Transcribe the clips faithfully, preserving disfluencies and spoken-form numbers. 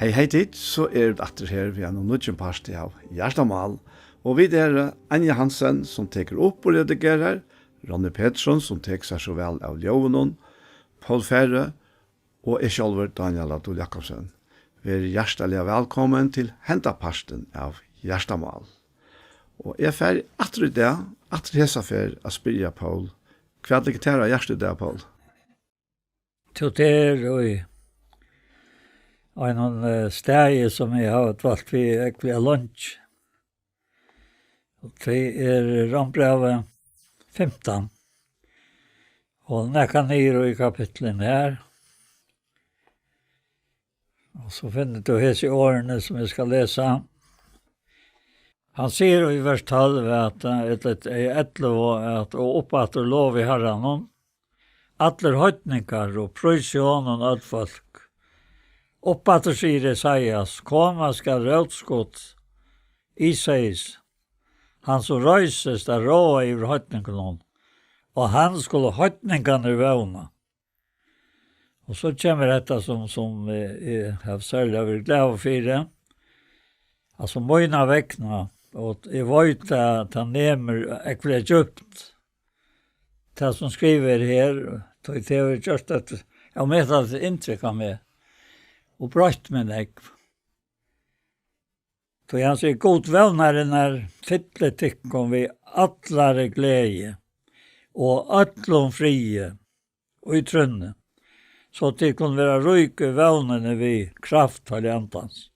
Hey, hey tit, so eru vit aftur her við einum nýggjum parti av Hjartamál. Og vit eru Anja Hansen, sum tekur upp og redigerar, Ronny Petersson, sum tekur sær so væl av ljóðinum, Poul Færø og eg sjálvur, Dánjal á Dul Jakobsen. Ver hjartaliga vælkomin til henda partin av Hjartamál. Og eg fari aftur í dag, aftur hesa ferð, at spyrja Poul, hvat liggur tær á hjarta í dag, Poul? Tú, tað er í einum, eh, staði, sum eg havi dvalt við ógvuliga leingi. Og tað er Rómbrævið fimtan. Og nakað niður í kapitlið her. Og so finnur tú hesi orðini, sum eg skal lesa. Hann sigur í vers tólv, at, eh, ella, eh, ellivu, at, og uppaftur lovi Harranum, allir heidningar, og prísi honum øll fólk. Uppaftur sigur Esaias, koma skal rótskot Ísais, hann sum reisist at ráða yvir heidningunum, og hann skulu heidningarnir vóna. Og so kemur hetta sum, sum, eh, eg havi serliga verið glaður fyri, altso mína vegna, og eg veit at tað nemur ógvuliga djúpt, tað sum skrivað er her, tí tað hevur gjørt eitt ómetaliga inntrykk á meg, og broytt meg nógv. Tí hann sigur, Gud vónarinnar fylli tykkum við allari gleði og øllum friði í trúnni, so tit kunnu vera rík í vónini við kraft Heilaga Andans.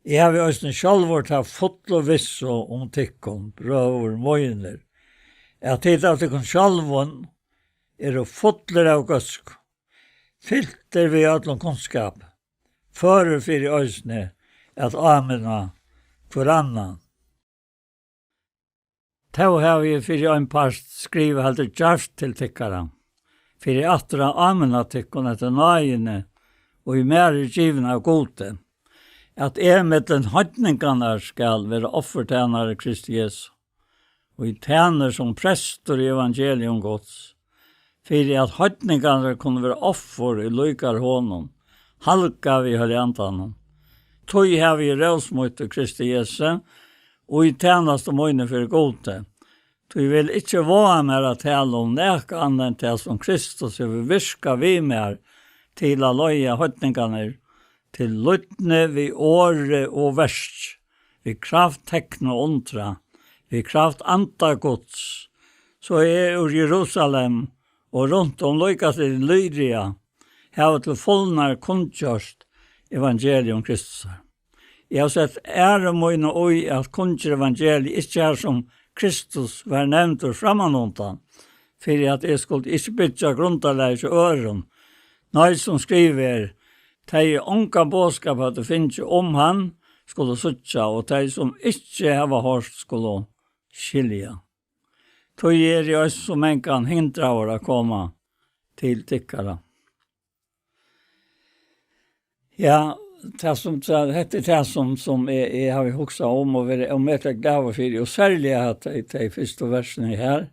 Eg havi eisini sjálvur ta fullu vissu um tykkum, brøður mínir, at tit av tykkum sjálvum eru fullir av góðsku, fyltir við øllum kunnskap, førir fyri eisini at áminna hvør annan. Tó havi eg fyri ein part skrivað heldur djarvt til tykkara, fyri aftur at áminna tykkum eftir náðini, ið mær er givin av Gudi, at eg millum heidningarnar skal vera offurtænari Kristi Jesu, og eg tænir sum prestur í evangelium Guds, fyri at heidningarnir kunnu vera offur, ið líkar honum, halgað við Heilaga Andanum. Tí havi eg rósmýtt í Kristi Jesu, og í tænastu míni fyri Gudi. Tí vil ikki vága mær at tala um nakað annað enn tað, sum Kristus hevur virkað við mær til at leiða heidningarnar til lýdni við orði og verki, við kraft tekna og undra, við kraft Anda Guds, so eg úr Jerusalem og runt um líka til Illýria havi til fulnar kunngjørt evangelium Kristusar. Eg havi sett æru mína í at kunngera evangeliið, ikki har sum Kristus var nevndur frammanundan, fyri at eg skuldi ikki byggja grundarlagið hjá øðrum. Nei, sum skrivað er, tey, ið ongan boðskap høvdu fingið um hann, skulu síggja, og tey, sum ikki hava hoyrt, skulu skilja. Tí eri eg eisini so mangan hindraður at koma til tykkara. Ja, tað sum, tað, hetta er tað sum, sum eg, eg havi hugsað um og verið ómetaliga glaður fyri, og serliga at tey, tey fyrstu versini her,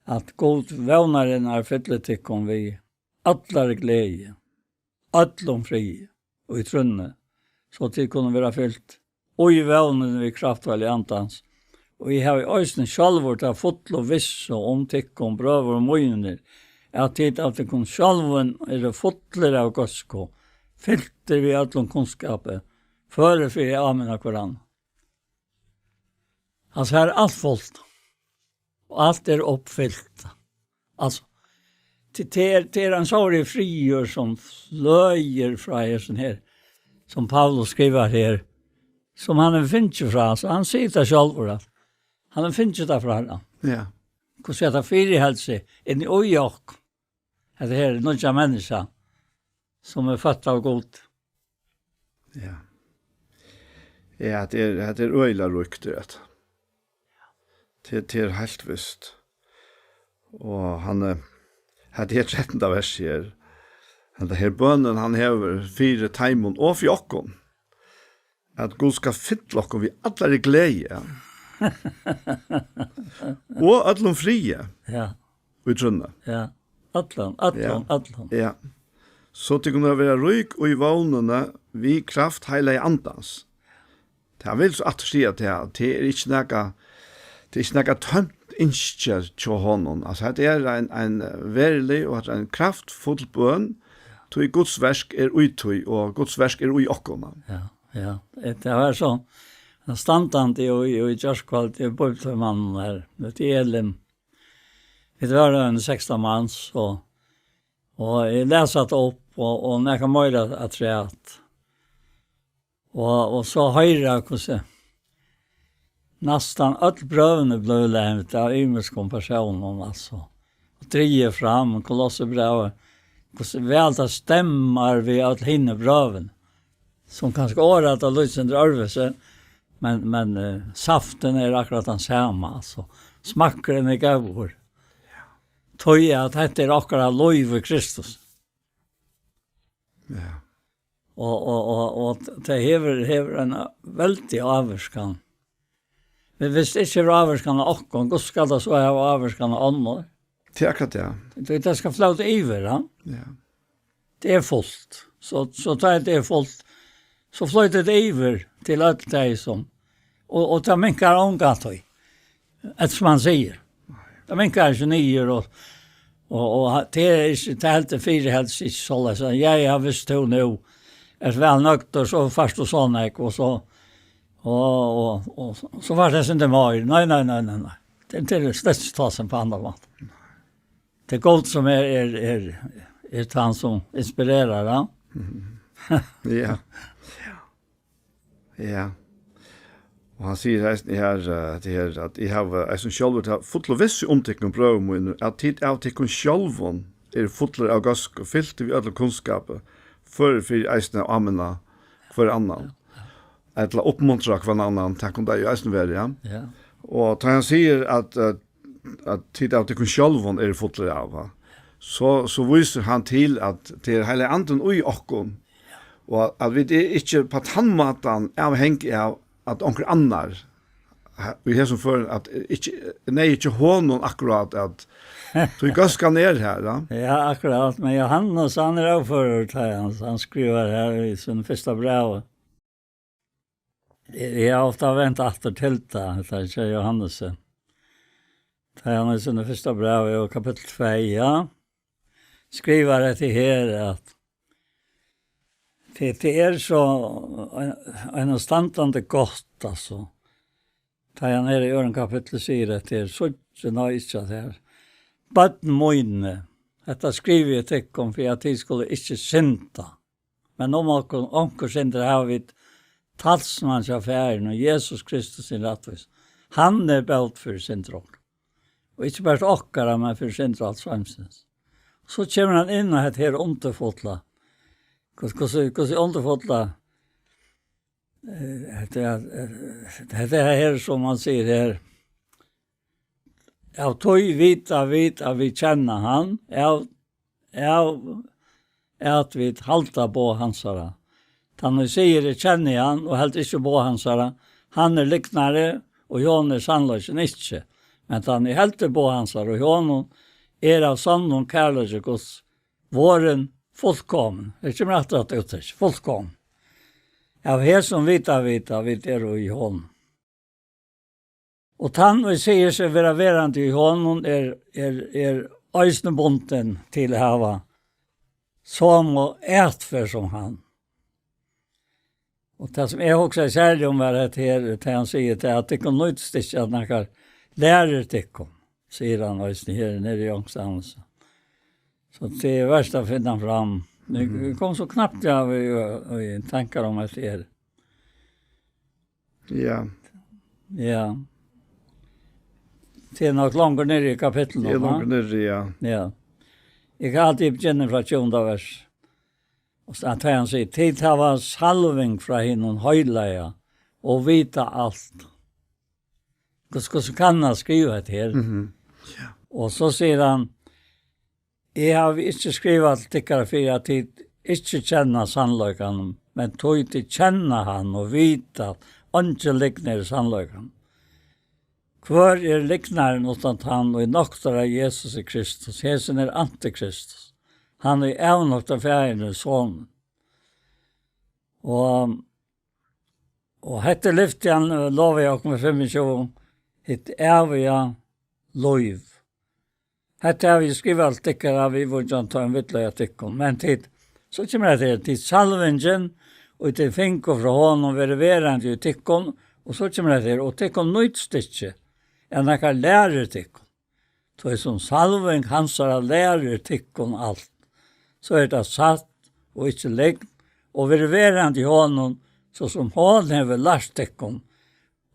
at Gud vónarinnar fylli tykkum við allari gleði, øllum friði og í trúnni, so tit kunnu vera fylt og í vónini við kraft Heilaga Andans. Og eg havi eisini sjálvur ta fullu vissu um tykkum, brøður mínir, at tit av tykkum sjálvum eru fullir av góðsku, fyltir við øllum kunnskapi, førir fyri at áminna hvør annan. Altso, her er alt fult. Og alt er uppfylt. Altso, tað, tað er, tað er ein sórur friður, sum flýgur frá hesum her, sum Paulus skrivar her, sum hann hevur fingið frá, so hann sigur tað sjálvur, at hann hevur fingið tað frá Harranum. Ja. Hvussu hetta fyriheldur seg inn í okkum. Hetta her nýggja menniskja, sum er fødd av Gud. Ja. Ja, hetta er, hetta er øgiliga ríkt, er hetta. Tað, tað er heilt vist. Og hann, eh, hetta her trettanda vers her, henda her bønin, hann hevur fyri teimum og fyri okkum, at Gud skal fylla okkum við allari gleði, ja. Og øllum friði. Ja. Í trúnni. Ja. Allan, allan, ja, allan. Ja. so tit kunnu vera rík í vónini við kraft Heilaga Andans. Tað vil so aftur siga tað, at tað er ikki nakað, tað er ikki nakað tómt ynski hjá honum. Altso, hetta er ein, ein verulig og hetta er ein kraftfull bøn, tí Guds verk er í tí, og Guds verk er í okkum. Ja, ja. Tað var so, hann standandi og, og í gjárkvøld, í bíbliutímanum her, við Elim. Vit vóru ein sekstan mans, og, og eg las hatta upp, og, og nakað meira afturat. Og, og so hoyra hvussu næstan øll brøvini blivu lent av ymiskum persónum, altso. Og drigið fram, Kolossebrævið, hvussu væl tað stemmar við øll hini brøvini. Sum kanska orðaðu tað lítið sindur øðrvísi, men, men, eh, saftin er akkurát tann sama, altso. Smakkurin er góður. Tí at hetta er okkara lív í Kristus. Ja. Og, og, og, og tað hevur, hevur eina veldiga ávirkan. Men viss tað ikki hevur ávirkan á okkum, hvussu skal tað so hava ávirkan á onnur? Tað er akkurát tað. Tí tað skal flóta yvir, ja. Ja. Tað er fult. So, so tá tað er fult, so floytur tað yvir til øll tey sum, og, og tað minkar ongantíð, eftir sum hann sigur. Tað minkar ikki niður, og, og, og ha-, tað er ikki, tað heldur fyri helst ikki soleiðis, at, ja, ja, viss tú nú ert væl nøgdur, so fært tú so nógv, og so, og, og, og so fært tú eitt sindur meir. Nei, nei, nei, nei, nei. Tað, tað er slett ikki tað sum á annan máta. Tað er Gud sum er, er, er, er tann sum inspirerar, ja. Mhm. Ja. Ja. Og hann sigur eisini her, eh, hetta her, at: "Eg havi eisini sjálvur ta fullu vissu um tykkum, brøður mínir, at tit av tykkum sjálvum eru fullir av góðsku, fyltir við øllum kunnskapi, førir fyri eisini at áminna hvør annan." Ella uppmuntra hvønn annan, tað kunnu tey jú eisini vera, ja. Ja. Og tá hann sigur at, eh, at tit av tykkum sjálvum eru fullir av, va? So, so vísir hann til, at tað er Heilagi Andin í okkum, og at, at vit eru ikki á tann mátan avhangig av, at onkur annar, he-, í hesum førum, at ikki, nei, ikki honum akkurát, at tí góðskan er her, ja. Ja, akkurát, men Jóhannes, hann er avførur til hans, hann skrivar her í sín fyrsta bræv. Eg, eg havi ofta vent aftur til tað, hetta hjá Jóhannesi. Tá hann í síni fyrsta brævi, og kapittul tvey, ja, skrivar hetta her, at tað, tað er so ein, einastandandi gott, altso. Tá hann her í øðrum kapitli sigur, at tað er so, nei, ikki at tað er. Børn míni, hetta skrivi eg tykkum, fyri at tit skulu ikki synda. Men um onkur, onkur syndir, hava vit talsmann hjá Faðirinum, Jesus Kristus, hin rættvísi. Hann er bót fyri syndir okkara. Og ikki bara okkara, men fyri syndir alls heimsins. So kemur hann inn á hetta her undurfulla. Hvussu, hvussu, hvussu undurfulla, eh, hetta er, eh, hetta er her, sum hann sigur her. Av tí vita vit, at vit kenna hann, av, av at vit halda boð hansara. Tann ið sigur: "Eg kenni hann," og heldur ikki boð hansara, hann er lygnari, og í honum er sannleikin ikki. Men tann ið heldur boð hansara, og í honum er av sonnum kærleiki Guds, vorðin fullkomin. Her kemur aftur at úttøk, fullkomin. Av hesum vita vit, at vit eru í honum. Og tann, ið sigur seg vera verandi í honum, er, er, er eisini bundin til at hava somu atferð sum hann. Og tað, sum eg hugsaði serliga um, var hetta her, tá hann sigur, tað, at tykkum nýtist ikki, at nakar lærir tykkum, sigur hann eisini her niðri í onkustaðni. So tað er vert at finna fram. Eg, mhm, kom so knappliga í, í, í tankar um hetta her. Ja. Ja. Tað er nokk longur niðri í kapitlinum, tað er longur niðri, ja. Ja. Eg kann altíð begynna frá tjúgunda vers. Og so at hann sigur: "Tit hava salving frá hinum heilaga og vita alt." Hvussu, hvussu kann hann skriva hetta her? Mhm. Ja. Og so sigur hann: "Eg havi ikki skrivað til tykkara fyri, at tit ikki kenna sannleikan, men tí tit kenna hann og vita, at eingin lygn er í sannleikan. Hvør er lygnarin uttan tann, ið noktar at Jesus er Kristus? Hesin er antikristus, Hann ið avnoktar Faðirin og Sonin. Og, og hetta lyfti hann, eh, lovaði okkum í fimmogtjúgu, hitt æviga lív. Hetta havi eg skrivað til tykkara, viðvíkjandi teim villleiða tykkum. Men tit, so kemur hetta her, tit salvingin, og tit fingu frá honum verður verandi í tykkum, og so kemur hetta her, og tykkum nýtist ikki, at nakar lærir tykkum. Tí sum salving hansara lærir tykkum alt, so er tað satt og ikki lygn, og verður verandi í honum, so sum hon hevur lært tykkum.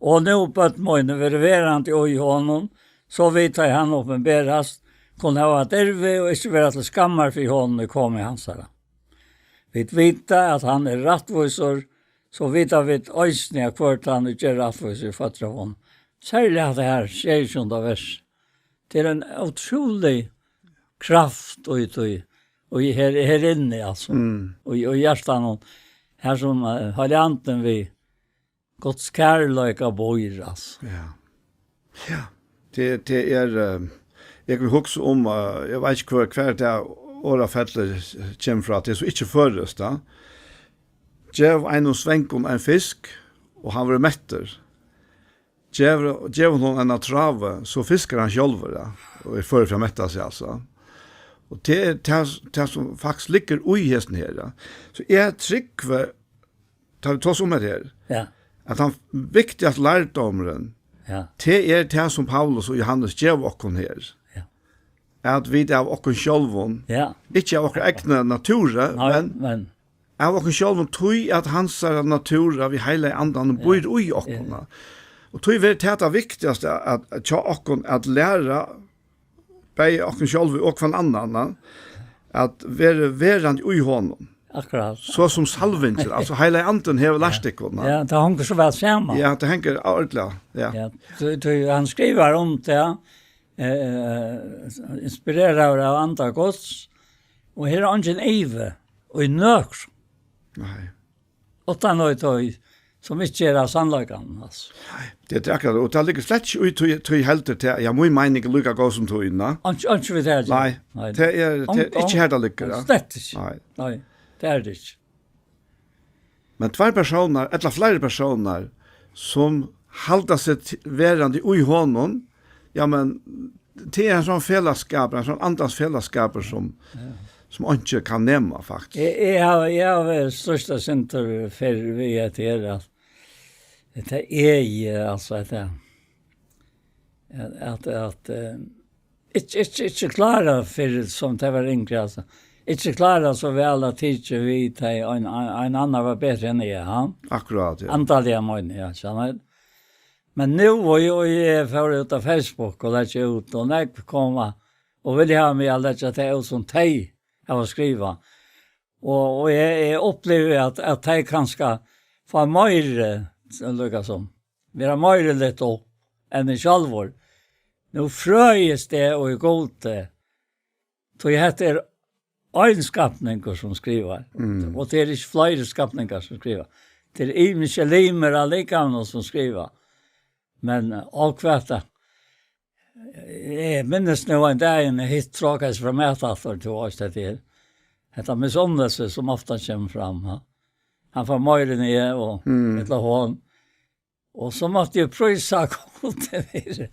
Og nú, børn míni, verið verandi í honum, so vit, tá hann opinberast, kunnu hava dirvi og ikki vera til skammar fyri honum í komu hansara. Vit vita, at hann er rættvísur, so vita vit eisini, at hvør tann, ið ger rættvísi, er føddur av honum. Serliga hatta her, sjeyogtjúgunda vers. Tað er ein ótrúlig kraft í tí, og í her, her inni, altso. Mm. Og í, og í hjartanum, her sum, eh, Heilagi Andin við Guds kærleika býr, altso. Ja. Ja. Tað, tað er, eh, eg vil hugsa um, eh, eg veit ikki, hvar, hvar tað orðafellið kemur frá, tað er so ikki føroyskt, tá. Gev einum svangum ein fisk, og hann verður mettur. Gev, gev honum eina tráðu, so fiskar hann sjálvur, ja, og er førur fyri at metta seg, altso. Og tað er tað, tað sum faktiskt liggur í hesum her, ja. So eg trúgvi, tá vit tosa um hetta her, ja, at hann viktigasti lærdómurin, ja, tað er tað, sum Paulus og Jóhannes geva okkum her. Ja. At vit av okkum sjálvum, ja, ikki av okkara egna natúri, nei, men, men av okkum sjálvum, tí at hansara natúra við Heilaga Andanum, ja, býr í okkum. Ja. Og tí verður tað tað viktigasta at, at hjá okkum at læra bæði okkum sjálv og hvønn annan, at vera verandi í honum. Akkurát. So sum salvingin, altso Heilagi Andin hevur lært, ja, tykkum. Ja, tað hongur so væl saman. Ja, tað hongur ordiliga, ja. Ja, tí, tí hann skrivar um tað, eh, inspireraður av anda Guds, og her er eingin ivi í nøkrum. Nei. Uttan í tí, sum ikki er av sannleikanum, altso. Nei, tað er akkurát, og tað liggur slett ikki í tí, tí heldur tað, ja, mín meining er líka góð sum tín, na? Einki, einki við tað at gera. Nei, nei, tað er, tað er ikki her, tað liggur, ja. Slett ikki. Nei. Nei, tað er tað ikki. Men tveir persónar, ella fleiri persónar, sum halda seg t-, verandi í honum, ja, men tað er ein sånn felagsskapur, ein sånn andans felagsskapur, sum, ja, sum einki kann nema, faktiskt. Eg, eg havi, eg havi størsta sindur fyri við at her, at, at tað er, altso, at tað, at, at, at, eh, ikki, ikki, ikki klára fyri, sum tað var yngri, altso. Ikki klára so væl at tikið við tey, ein, ein, ein annar var betri enn eg, ha? Akkurát, ja. Andaliga, meini eg, ja, so hann er, men nú, og, og eg fór út á Facebook og legði út, og nógv koma og vilja hava meg at leggja tey út sum tey hava skrivað. Og, og eg, eg upplivi at, at tey kanska fáa meiri, eh, líka sum, vera meiri lit upp enn eg sjálvur. Nú frøist eg í Gudi, tí hetta er ein skapningur sum skrivar. Mm. Og tað er ikki fleiri skapningar sum skriva. Tað er ymiskir limir av likaminum sum skriva. Men, eh, og hvat tað, eg minnist nú ein dagin, eg hitti Trákais frá Mæt aftur, tú veitst, hetta er, hetta misunnelse sum ofta kemur fram, ha? Hann fær meira enn eg, og, mm, ella hon. Og so mátti eg prísa Gudi fyri,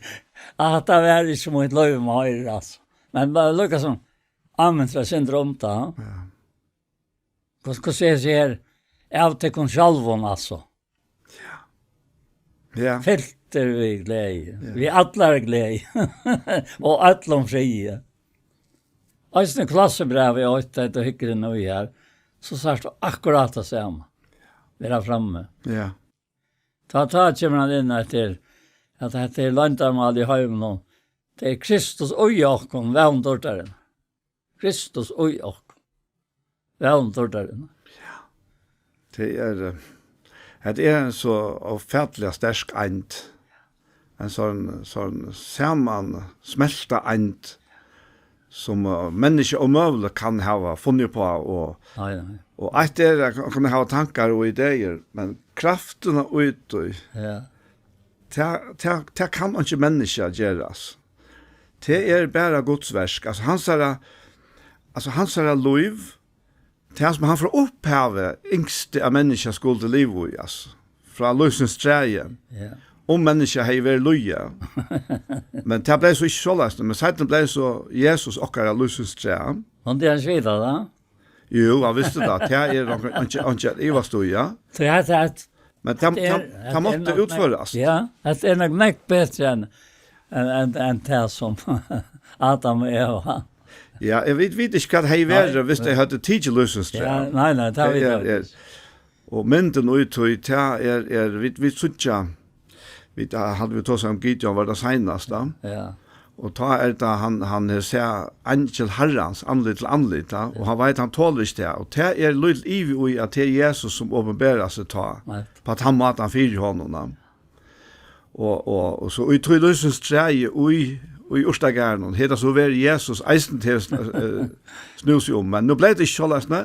at hatta var ikki mítt lív meira, altso. Men bara líka sum, amen, tað sindur um tað, ha? Ja. Hvussu, hvussu er tað her? Av tykkum sjálvum, altso. Ja. Ja. Fyltir við gleði. Ja. Við allari gleði. Og øllum friði. Eisini Kolossebrævið eitt, tá tú hyggur inn í her, so sært tú akkurát tað sama. Vera frammi. Ja. Tá, tá kemur hann inn eftir, at hetta er loyndarmál í heiminum. Tað er Kristus í okkum, vón durdarinnar. Kristus í okkum. Vón durdarinnar. Ja. Tað er, eh, hetta er ein so ófatiliga sterk eind. Ein sånn, sånn samansmelta eind, sum, eh, menniskja ómøguliga kann hava funnið uppá, og, nei, nei, og eitt er at kunna hava tankar og ideir, men kraftina í tí, ja, tað, tað, tað kann einki menniskja gera, altso. Tað er bara Guds verk. Altso, hansara, Altso, hansara lív, tað sum hann frá upphavi ynskti, at menniskja skuldi liva í, altso, frá lívsins træi, Ja. um menniskja hevði verið líðað. Men tað bleiv so ikki soleiðis, men seinni bleiv so Jesus okkara lívsins træ. Hon er en skita, da? Jú, hann visti tað. Tað er nokk einki, einki at ivast í, ja. So eg helt at Men tað, tað er, tað, tað er mátti nokk útførast. Ja, tað er nokk nokk betri enn, enn, enn, enn tað sum Adam og Eva. Ja, eg veit, veit ikki, hvat hevði Nei. verið, hvis tey høvdu tikið lívsins træ. Ja, nei, nei, tað Tað veit er, eg er, og myndin í tí, tað er, er, vit, vit síggja, vit, ah, hava vit tosað um Gideon, var tað seinast, da? Ja. Og tá er tað hann, hann her sær eingil Harrans, andlit til andlit, ja, og hann veit, hann tolir ikki tað. Og tað er lítil ivi í, at tað er Jesus, sum opinberar seg tá, Nei. På at hann mátar hann fyri honum, ja. Og, og, og so í tí lívsins træi, í, í urtagarðinum, hetta so verður Jesus eisini til, eh, snúð seg um. Men nú bleiv tað ikki soleiðis, nei.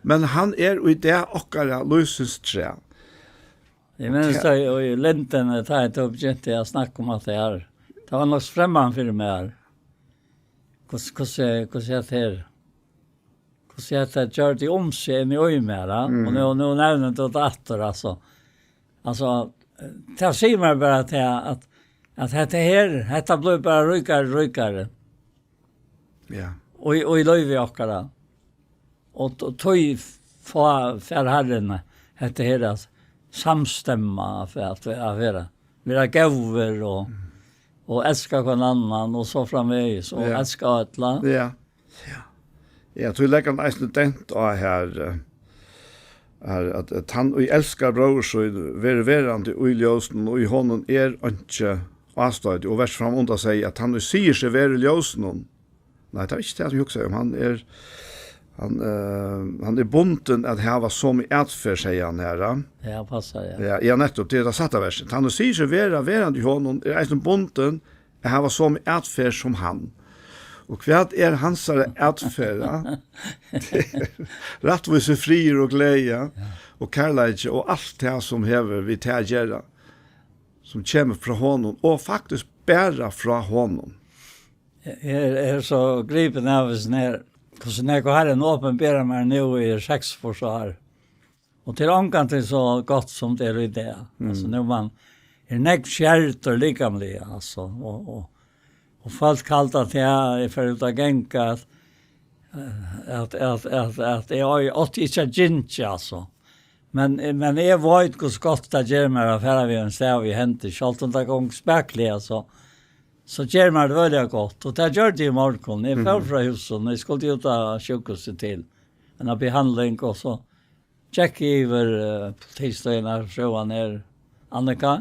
Men hann er í dag okkara lívsins træ. Eg minnist Ja. tað í Lindene, tá eg tók begynti at snakka um at det her. Det var noe fremmed for meg her. Hvordan, hvordan, hvordan er det her? Hvussu hetta gjørdi um seg inni í mær, ja? Og Mm. nú, nú nevnir tú tað aftur, altso. Altso, tað sigur mær bara at, at, at hetta her, hetta blívur bara ríkari og ríkari. Ja. Og í, og í lívi okkara. Og, og tí fá, fær Harrin hetta her at samstemma, for at, at vera, vera góður og, Mm. og elska hvønn annan og so framvegis, og Ja. elska alla. Ja. Ja. Ja, tú leggur hann eisini dent á her, eh, her at, at hann, ið elskar bróður sín, verður verandi í ljósinum, og í honum er einki ástoyt, og vers fram undan sigur, at hann, ið sigur seg vera í ljósinum, nei, tað er ikki tað, sum eg hugsaði um, hann er, hann, eh, hann er bundin at hava somu atferð, sigur hann her, ja. Ja, passar, ja. Ja, ja, nettupp, tað er tað sætta versið. Hann, ið sigur seg vera verandi í honum, er eisini bundin at hava somu atferð sum hann. Og hvat er hansara atferð, ja? Tað er rættvísi, friður og gleði, ja, Ja. og kærleiki og alt tað sum hevur við tað at gera, sum kemur frá honum, og faktiskt bara frá honum. Eg er, er so gripin av, hvis nær, hvussu nógv Harrin opinberar mær nú í seks ár. Og til ongantíð so gott sum tað er í dag. Mm. Altso, nú man er nógv skerdur likamliga, altso, og, og, og fólk halda at eg, eg fer út at ganga, at, at, at, at, at eg, eg átti ikki at gingið, altso. Men, men eg veit hvussu gott tað ger mær at fara við ein stav í hendi, sjálvt um tað gongur spakuliga, so, so ger mær tað øgiliga gott. Og tað gjørdi eg í morgun. Eg fór Mhm. frá húsinum, eg skuldi út á sjúkrahúsið til eina behandling, og so gekk eg yvir, eh, politistøðina, frúan er Annika,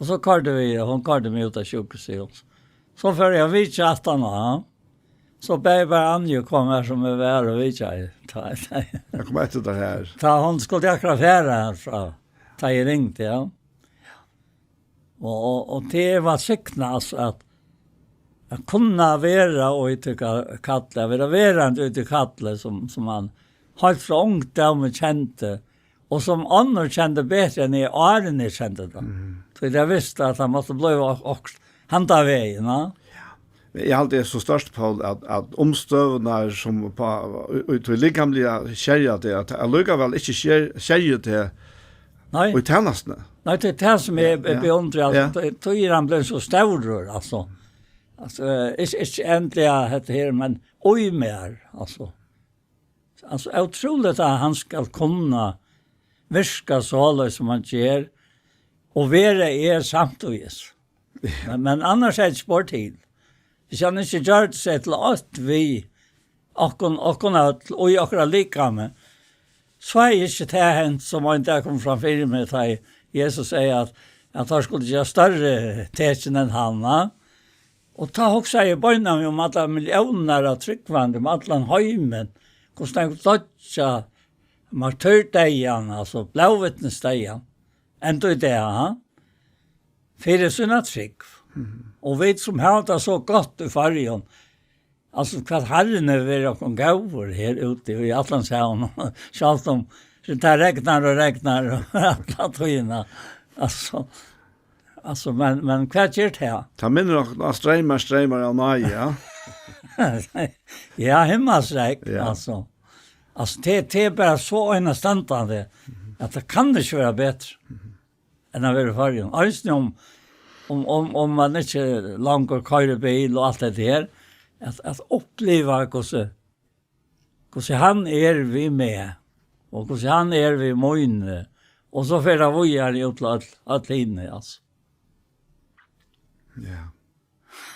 og so koyrdi vit, hon koyrdi meg út av sjúkrahúsinum. So fór eg at vitja aftan á, so bað eg bara Anju koma har sum eg var og vitja. Tá, tá, Eg kom eftir tað her. tá hon skuldi akkurát fara harfrá, tá eg ringdi, ja. Og, og, og tað var signað, altso, at, at kunna vera í tí ka-, kalli, at vera verandi í tí kalli, sum, sum hann heilt frá ungdómi kendi, og sum onnur kendu betri enn eg, áðrenn eg kendi tað. Mhm. Tí tey vistu, at hann mátti blíva ok-, okkurt handan vegin, ja. Men eg haldi, tað er so stórt, Poul, at, at umstøðurnar sum uppá, í, í tí likamliga skerja teg, at allíkavæl ikki skerja teg Nei. í tænastuni. Nei, tað er tað sum eg Ja, ja. beundri, altso, Ja. tí, tí er hann blivin so stórur, altso. Altso, eh, ikki, ikki endiliga hetta her, men í mær, altso. Altso, ótrúligt at hann skal kunna virka soleiðis sum hann ger, og vera eg samtíðis. Men, men annars er tað ikki spurt til. Hvis hann ikki gjørdi seg til eitt við okkum, okkum øll, og í okkara likami, so er ikki tað hent, sum ein dag kom fram fyri meg, tá Jesus segði, at, at teir skuldu gera størri tekin enn hann, ha? Og tá hugsaði eg beinanvegin um allar milliónirnar av trúgvandi, um allan heimin, hvussu teir doyggja martyrdeyðan, altso blóðvitnisdeyðan, enn í dag, ha? Fyri sína trúgv. Mhm. Og vit sum hava tað so gott í Føroyum, altso, hvat Harrin hevur verið okkum góður her úti í Atlantshavinum, sjálvt um tað regnar og regnar og alla tíðina. Altso, altso, men, men hvat ger tað? Tað minnir okkum á streymar, streymar av náði, ja. Ja, himmalsregn, Ja. altso. Altso, tað, tað er bara so einastandandi, at tað kann ikki vera betri enn at vera í Føroyum. Eisini um, um, um, um man ikki longur koyrir bil og alt hetta her, at, at uppliva hvussu, hvussu hann er við meg, og hvussu hann er við míni, og so fer tað víðari út til øll, øll hini, altso. Ja.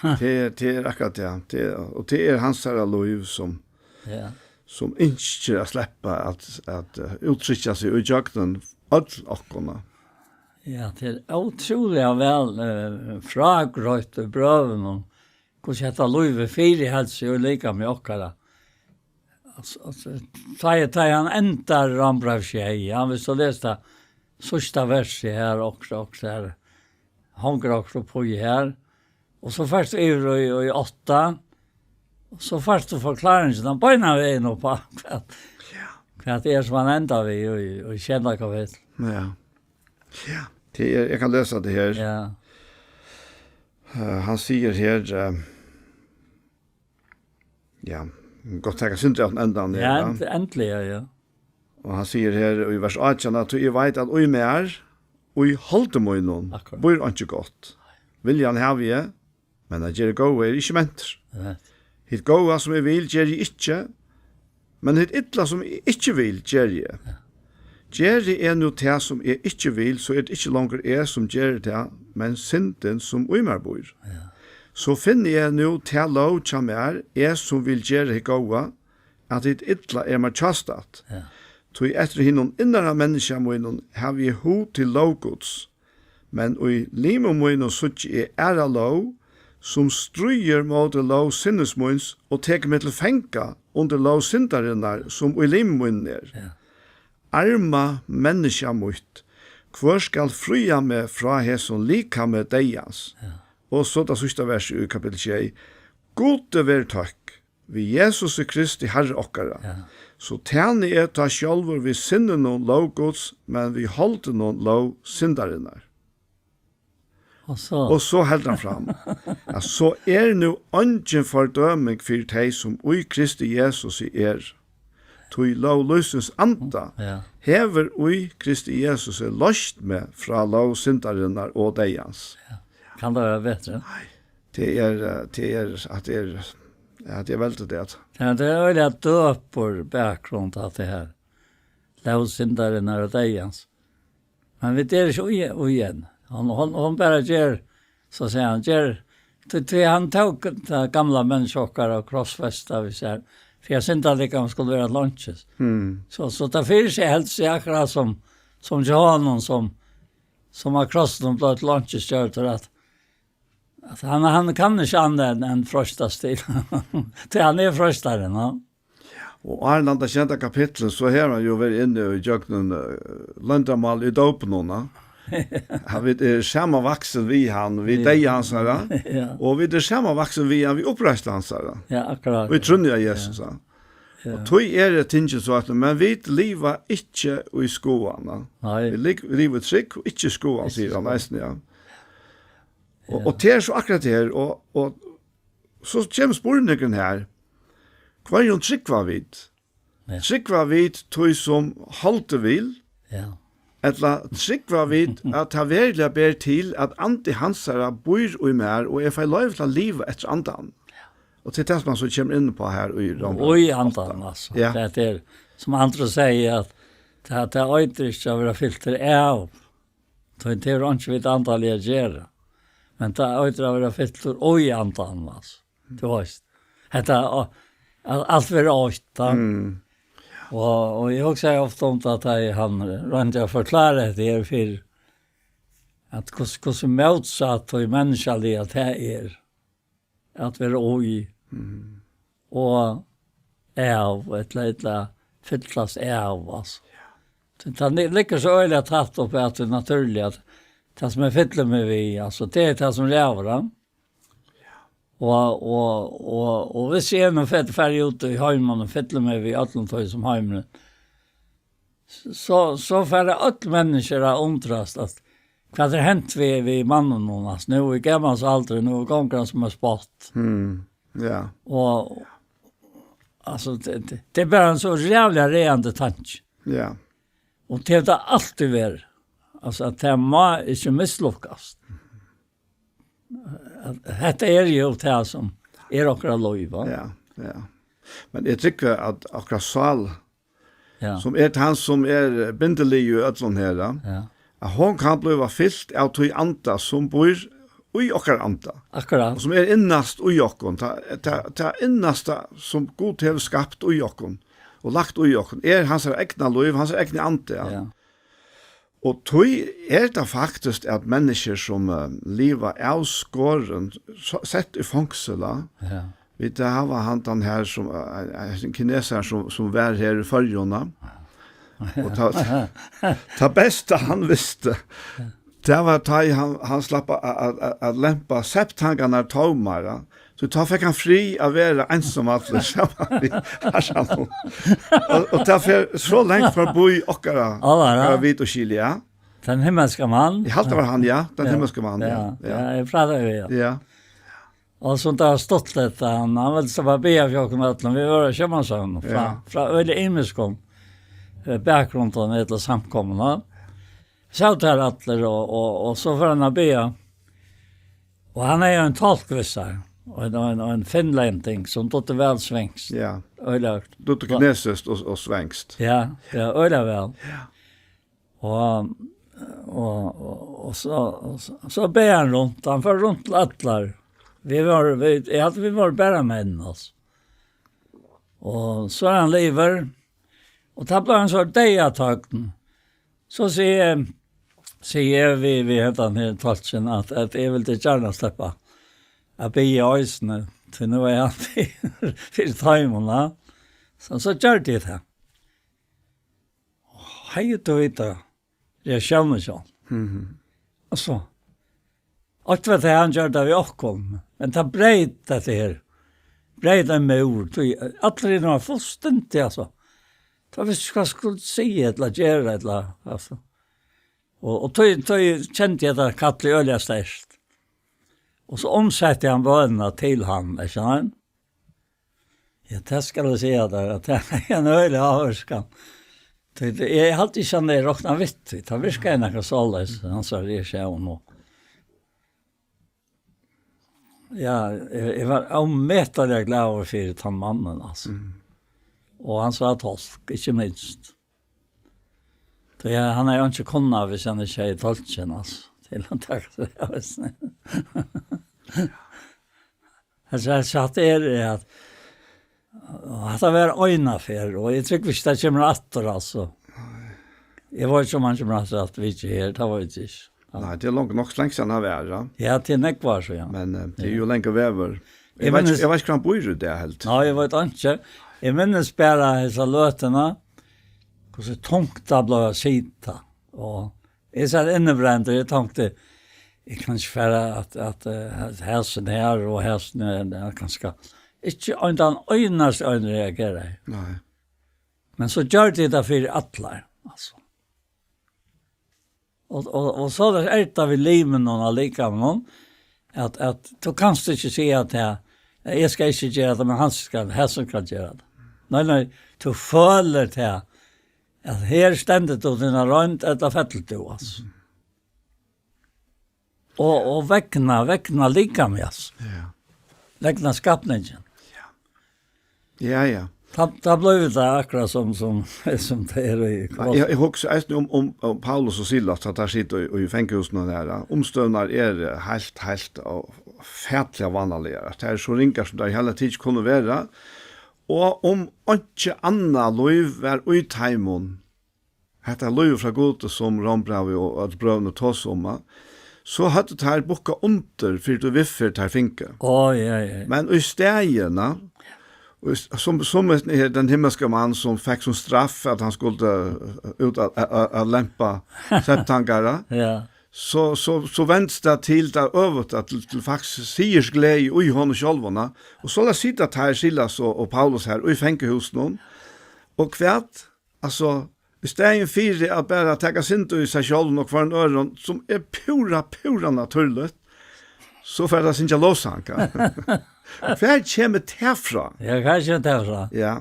Tað er, tað er akkurát tað. Tað er, og tað er hansara lív sum, Ja. sum ynskir at sleppa at, at, eh, úttrykkja seg í gjøgnum øll okkum. Ja, tað er ótrúliga væl, eh, frágreitt í brøvunum, hvussu hetta lívið fyriheldur seg í likami okkara. Altso, altso, tá eg, tá eg hann endar Rómbræv sjey, ja, viss tú lesur tað síðsta versið her, og, og her, hongur okkurt upp í her, og so fært tú yvir í, í átta, og so fært tú forklaringina beinan vegin upp á, hvat, Ja. hvat er sum hann endar við í, í sjeynda kapitli. Ja. Ja. Tað er, eg kann lesa tað her. Ja. Eh, hann sigur her, eh, ja, gott taka sindur av endan her, Ja, ja. end-, endiliga, ja. Og hann sigur her í vers átjan, at: "Tí eg veit, at í mær, í holdi mínum, Akkurát. býr einki gott. Viljan havi eg, men at gera góða er ikki mentur. Nei. Hitt góða, sum eg vil, geri eg ikki, men hitt illa, sum eg ikki vil, geri eg. Geri eg nú tað, sum eg ikki vil, so er tað ikki longur eg, sum geri tað, men syndin, sum í mær býr. Ja. So finni eg nú ta lóg hjá mær, eg, sum vil gera hitt góða, at hitt illa er mær hjástatt. Ja. Tí eftir hinum innara menniskja mínum havi eg hug til lóg Guds, men í limum mínum síggi eg aðra lóg, sum stríðir móti lóg sinnis míns og tekur meg til fanga undir lóg syndarinnar, sum í limum mínum er. Ja. Arma menniskja mítt, hvør skal fría meg frá hesum likami deyðans?" Ja. Og so tað síðsta versið í kapitel sjey: "Gudi verið tøkk, við Jesusi Kristi Harra okkara, Ja. so tæni eg tá sjálvur við sinninum lóg Guds, men við holdinum lóg syndarinnar." Og so Og so heldur hann fram, at: "So er nú eingin fordøming fyri tey, sum í Kristi Jesusi er. Tí lóg lívsins anda Ja. hevur í Kristi Jesusi loyst meg frá lóg syndarinnar og deyðans." Kann tað vera betri? Nei, tað er, eh, tað er, at tað er, ja, tað er veldig tað. Ja, tað er øgiliga døpur bakgrund at tað her. Lóg syndarinnar og deyðans. Men vit eru ikki í, í enn. Hon, hon, hon bara ger, so sigur hann, ger, tí, tí hann tók tað gamla menniskja okkara og krossfesta við sær, fyri at syndalikamið skuldi vera til einkis. Mm. So, so tað fyri seg helt seg akkurát sum, sum hjá honum, sum, sum av krossinum bleiv til einkis gjørdur, at, at hann, hann kann ikki annað enn, enn freistast til. Tí hann er freistarin, ja. Og áðrenn hann tað sjeynda kapitlið, so hevur hann jo verið inni í gjøgnum, eh, loyndarmál í dópinum, na. Ja, vit eru samanvaksin við hann, við Ja. deyða hansara, Ja. og vit eru samanvaksin við hann, við uppreisn hansara. Ja, akkurát. Og í trúnni á Jesus, ja. Ja. Og tí er tað tingið so at, men vit liva ikki í skoðan, na. Nei. Vit lig-, liva í trúgv og ikki í skoðan, Ikki sigur hann skoðan. eisini, ja. Og, Ja. og tað er so akkurát tað her, og, og so kemur spurningurin her. Hvørjum trúgva vit? Ja. Trúgva vit tí sum holdið vil? Ja. Ella trúgva vit at tað veruliga ber til, at andi hansara býr í mær, og eg fái loyvi til at liva eftir andanum? Ja. Og til tað sum hann so kemur inn á her í Rómbrævi Og í átta. andanum, altso. Ja. Tað er, sum André sigur, at tað, tað eitur ikki at vera fyltur av. Tað, tað hevur einki við andaliga at gera. Men tað eitur at vera fyltur í andanum, altso. Tú veist. Hetta, og, al-, alt verður eitt, tá. Mm. Og, og eg hugsaði ofta um tað, tá eg, hann royndi at forklára hetta her fyrr, at hvussu, hvussu mótsatt og menniskjaligt at tað er, at vera í Mm. og av, ella, ella fyllast av, altso. Ja. Tað, tað li-, liggur so øgiliga tætt uppi at tað er natúrligt, at tað sum eg fylli meg við, altso, tað er tað sum ræður, ja. Ja. Og, og, og, og viss eg nú fer, fer út í heimin og fylli meg við øllum tí sum heimurin, so, so fara øll menniskju at undrast, at hvat er hent við, við manninum, altso, nú í gamals aldri, nú gongur hann sum eitt spott. Mm. Ja. Og, altso, tað, tað, tað er bara ein so ræðuliga ræðandi tanki. Ja. Og tað hevur tað altíð verið. Altso, at tað má ikki mislukkast. At hetta er jú tað sum er okkara lív, va? Ja, ja. Men eg trúgvi at okkara sál, Ja. sum er tann sum er bindiliður í øllum her, ja. Ja. At hon kann blíva fylt av tí anda sum býr í okkara anda. Akkurát. Og sum er innast í okkum. Tað, tað, tað innasta sum Gud hevur skapt í okkum og lagt í okkum, er hansara egna lív, hansara egni andi, ja. Ja. Og tí er tað faktiskt at menniskjur sum, eh, liva avskorin, so-, sett í fongsul, ja. Ja. Vit hava hann tann her sum, eh, eh, ein kinesari sum, sum var her í Føroyum, ja. Og tað, tað besta hann visti, tað var tá ið hann, hann slapp at, at, at, at lempa septangarnar tómar, ja. So tá fekk hann frið at vera einsamallur saman við Harsanum. Og, og tað fer so langt forbi okkara, Allar, ja. okkara vit og skil, ja. Den himmelske mann. Eg haldi, var hann, ja. Den Ja. himmelske mann, ja. Ja, Ja. ja, eg pratar við, ja. Ja. Og so tað var stuttligt, hann, hann vildi so bara biðja fyri okkum øllum. Vit vóru sjómannsøvn frá, Ja. frá øgiliga ymiskum, eh, bakgrundum ella samkomum. Sótu har allir, og, og, og so fór hann at biðja. Og hann hevði ein tolk við sær, og ein, og ein, og ein finnlending, sum dugdi væl svenskt. Ja. Øgiliga Dugdi kinesiskt og, og svenskt. Ja, ja, øgiliga væl. Ja. Og, og, og, og so, og so, so bað hann runt, hann fór runt til allar. Vit vóru, vit, eg helt, vit vóru bara menn, altso. Og so er hann liðugur, og tá bleiv hann so deyðatøgn. So sigi eg, sigi eg við, við hendan her tolkin, at, at eg vildi gjarna sleppa at biðja eisini, tí nú er hann fyri, fyri teimum, ja. So, so gjørdi eg tað. Hevði tú vitað reaktiónin hjá honum? Mhm. Og so, og tað var tað hann gjørdi við okkum, men tað breyt hetta her. Breyt ein múr, tí allir hinir vóru fullstendiga, altso. Tað visti ikki hvat skuldi siga ella gera, ella, altso. Og, og tí, tí kendi eg hetta kallið øgiliga sterkt. Og so umsetti hann bønina til hann, ikki sant? Ja, tað skal eg siga tær, at tað er ein øgiliga ávirkan. Tí, tí, eg haldi ikki, hann hevði roknað við tí. Tað virkaði nakað soleiðis, hann sá reaktiónin og Ja, eg, eg var ómetaliga glaður fyri tann mannin, altso. Mm. Og hansara tolk, ikki minst. Tí hann hevði einki kunnað, hvis hann ikki hevði tolkin, altso, til at taka seg av. Altso, altso, hatta er, er at, og hatta var eina ferð, og eg trúgvi ikki, tað kemur aftur, altso. Eg veit ikki, um hann kemur aftur at vitja her, tað veit eg ikki. Nei, tað er langt nokk, langt síðan hann var, ja. Ja, tað er nógv ár síðan. Men, eh, tað er Ja. jú langur vegur. Eg Eg veit minnist ikki, eg veit ikki, hvar hann býr í dag, helt. Nei, eg veit ikki. Eg minnist bara hesa løtuna, hvussu tungt tað bleiv at sita. Og eg sat innibrendur, eg tonkti, eg kann ikki fara at, at, eh, at hesin her og hesin er, er kanska ikki ein, tann einasti ein reagerar. Nei. Men so gjørdi eg tað fyri allar, altso. Og, og, og soleiðis er tað við liminum og likamum, at, at tú kanst ikki siga at tað, eg skal ikki gera tað, men hann skal, hesin skal gera tað. Nei, nei, tú følir tað, at her stendur tú tína roynd, ella fellur tú, altso. Og, og vegna, vegna likamið, altso. Ja. Vegna skapningin. Ja. Ja, ja. Tá, tá bleiv tað akkurát sum, sum, sum tað er í Ja, eg, eg hugsi eisini um, um, um Paulus og Silas, at teir sita í, í fangahúsinum har, ja. Umstøðurnar eru heilt, heilt og fatliga vánaligar. At tær eru so ringar, sum tær í heila tikið kunnu vera. Og um einki annað lív var í teimum, hetta lívið frá Gudi, sum Rómbrævið og øll brøvini tosa um, so høvdu teir bukkað undir fyri tí viðferð, teir fingu. Á, ja, ja. Men í staðin, og s-, sum, sum hesin her, den himmelske mann, sum fekk sum straff at hann skuldi, eh, út at, at, at, at lempa septangara, Ja. so, so, so vendist tað til tað øvuta, til, til faktiskt sigursgleði í honum sjálvum, og soleiðis sita teir, Silas og, og Paulus, her í fangahúsinum, og hvat, altso, í staðin fyri at bara taka synd í seg sjálvum og hvørjum øðrum, sum er púra, púra natúrligt, So fer tað at syngja lovsang, ja. Hvar kemur tað frá? Ja, hvar kemur tað frá? Ja.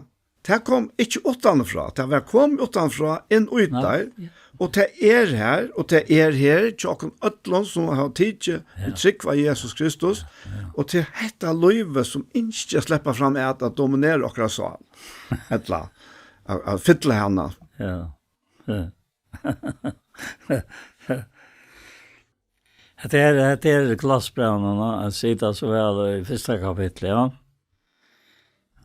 Tað kom ikki uttanfrá, tað var komið uttanfrá, inn í Nei. Teir, og tað er her, og tað er her, hjá okkum øllum, sum hava tikið Ja. trúgv á Jesus Kristus, Ja, ja. og til hetta lívið, sum ynskir at sleppa fram at, at dominera okkara sál, ella at, at fylla hana. Ja. Ja. Hetta er, hetta er Kolossebrævinum, at sita so væl í fyrsta kapitli, ja.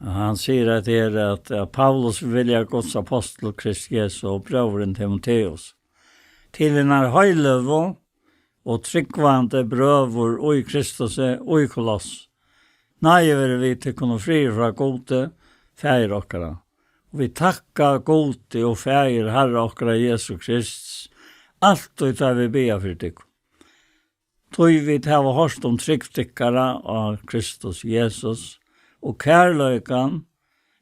Og hann sigur at her at, at Paulus vilja Guds apostel Krist Jesu og bróðurin Timoteus. Til hinar heiløgu og trúgvandi brøður í Kristusi í Koloss. Náði verið við tykkum og friður frá Gudi, Faðir okkara. Og vit takka Gudi og Faðir Harra okkara Jesu Krists, altíð tá vit biðja fyri tykkum. Tí vit hava hoyrt um trúgv tykkara á Kristus Jesus, og kærleikan,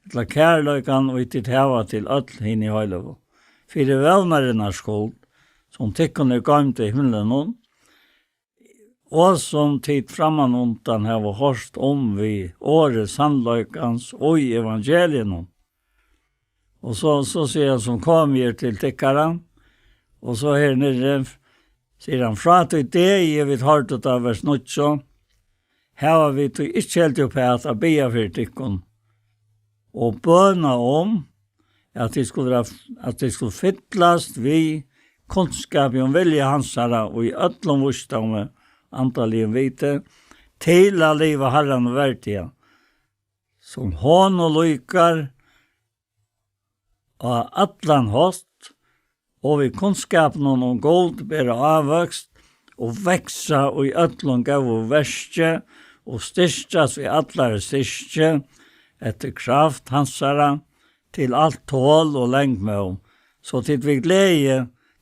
ella kærleikan, ið tit hava til øll hini heiløgu, fyri vónarinnar skuld, sum tykkum er goymd í himlunum, og sum tit frammanundan hava hoyrt um við orði sannleikans og í evangeliinum. Og so, so sigur hann, sum kom eg til tykkara, og so her niðri, sigur hann, frá tí degi vit hoyrdu tað, vers níggju, hava vit tí ikki hildið uppat at biðja fyri tykkum, og bøna um, at tit skulu vera, at tit skulu fyllast við kunnskapi um vilja hansara og í øllum vísdómi, andaligum viti, til at liva Harranum verdiga, sum honum líkar á allan hátt, og við kunnskapinum um Gud bera ávøkst og vaksa í øllum góðum verki og styrkjast við allari styrki eftir kraft hansara til alt tol og langmóð, so tit við gleði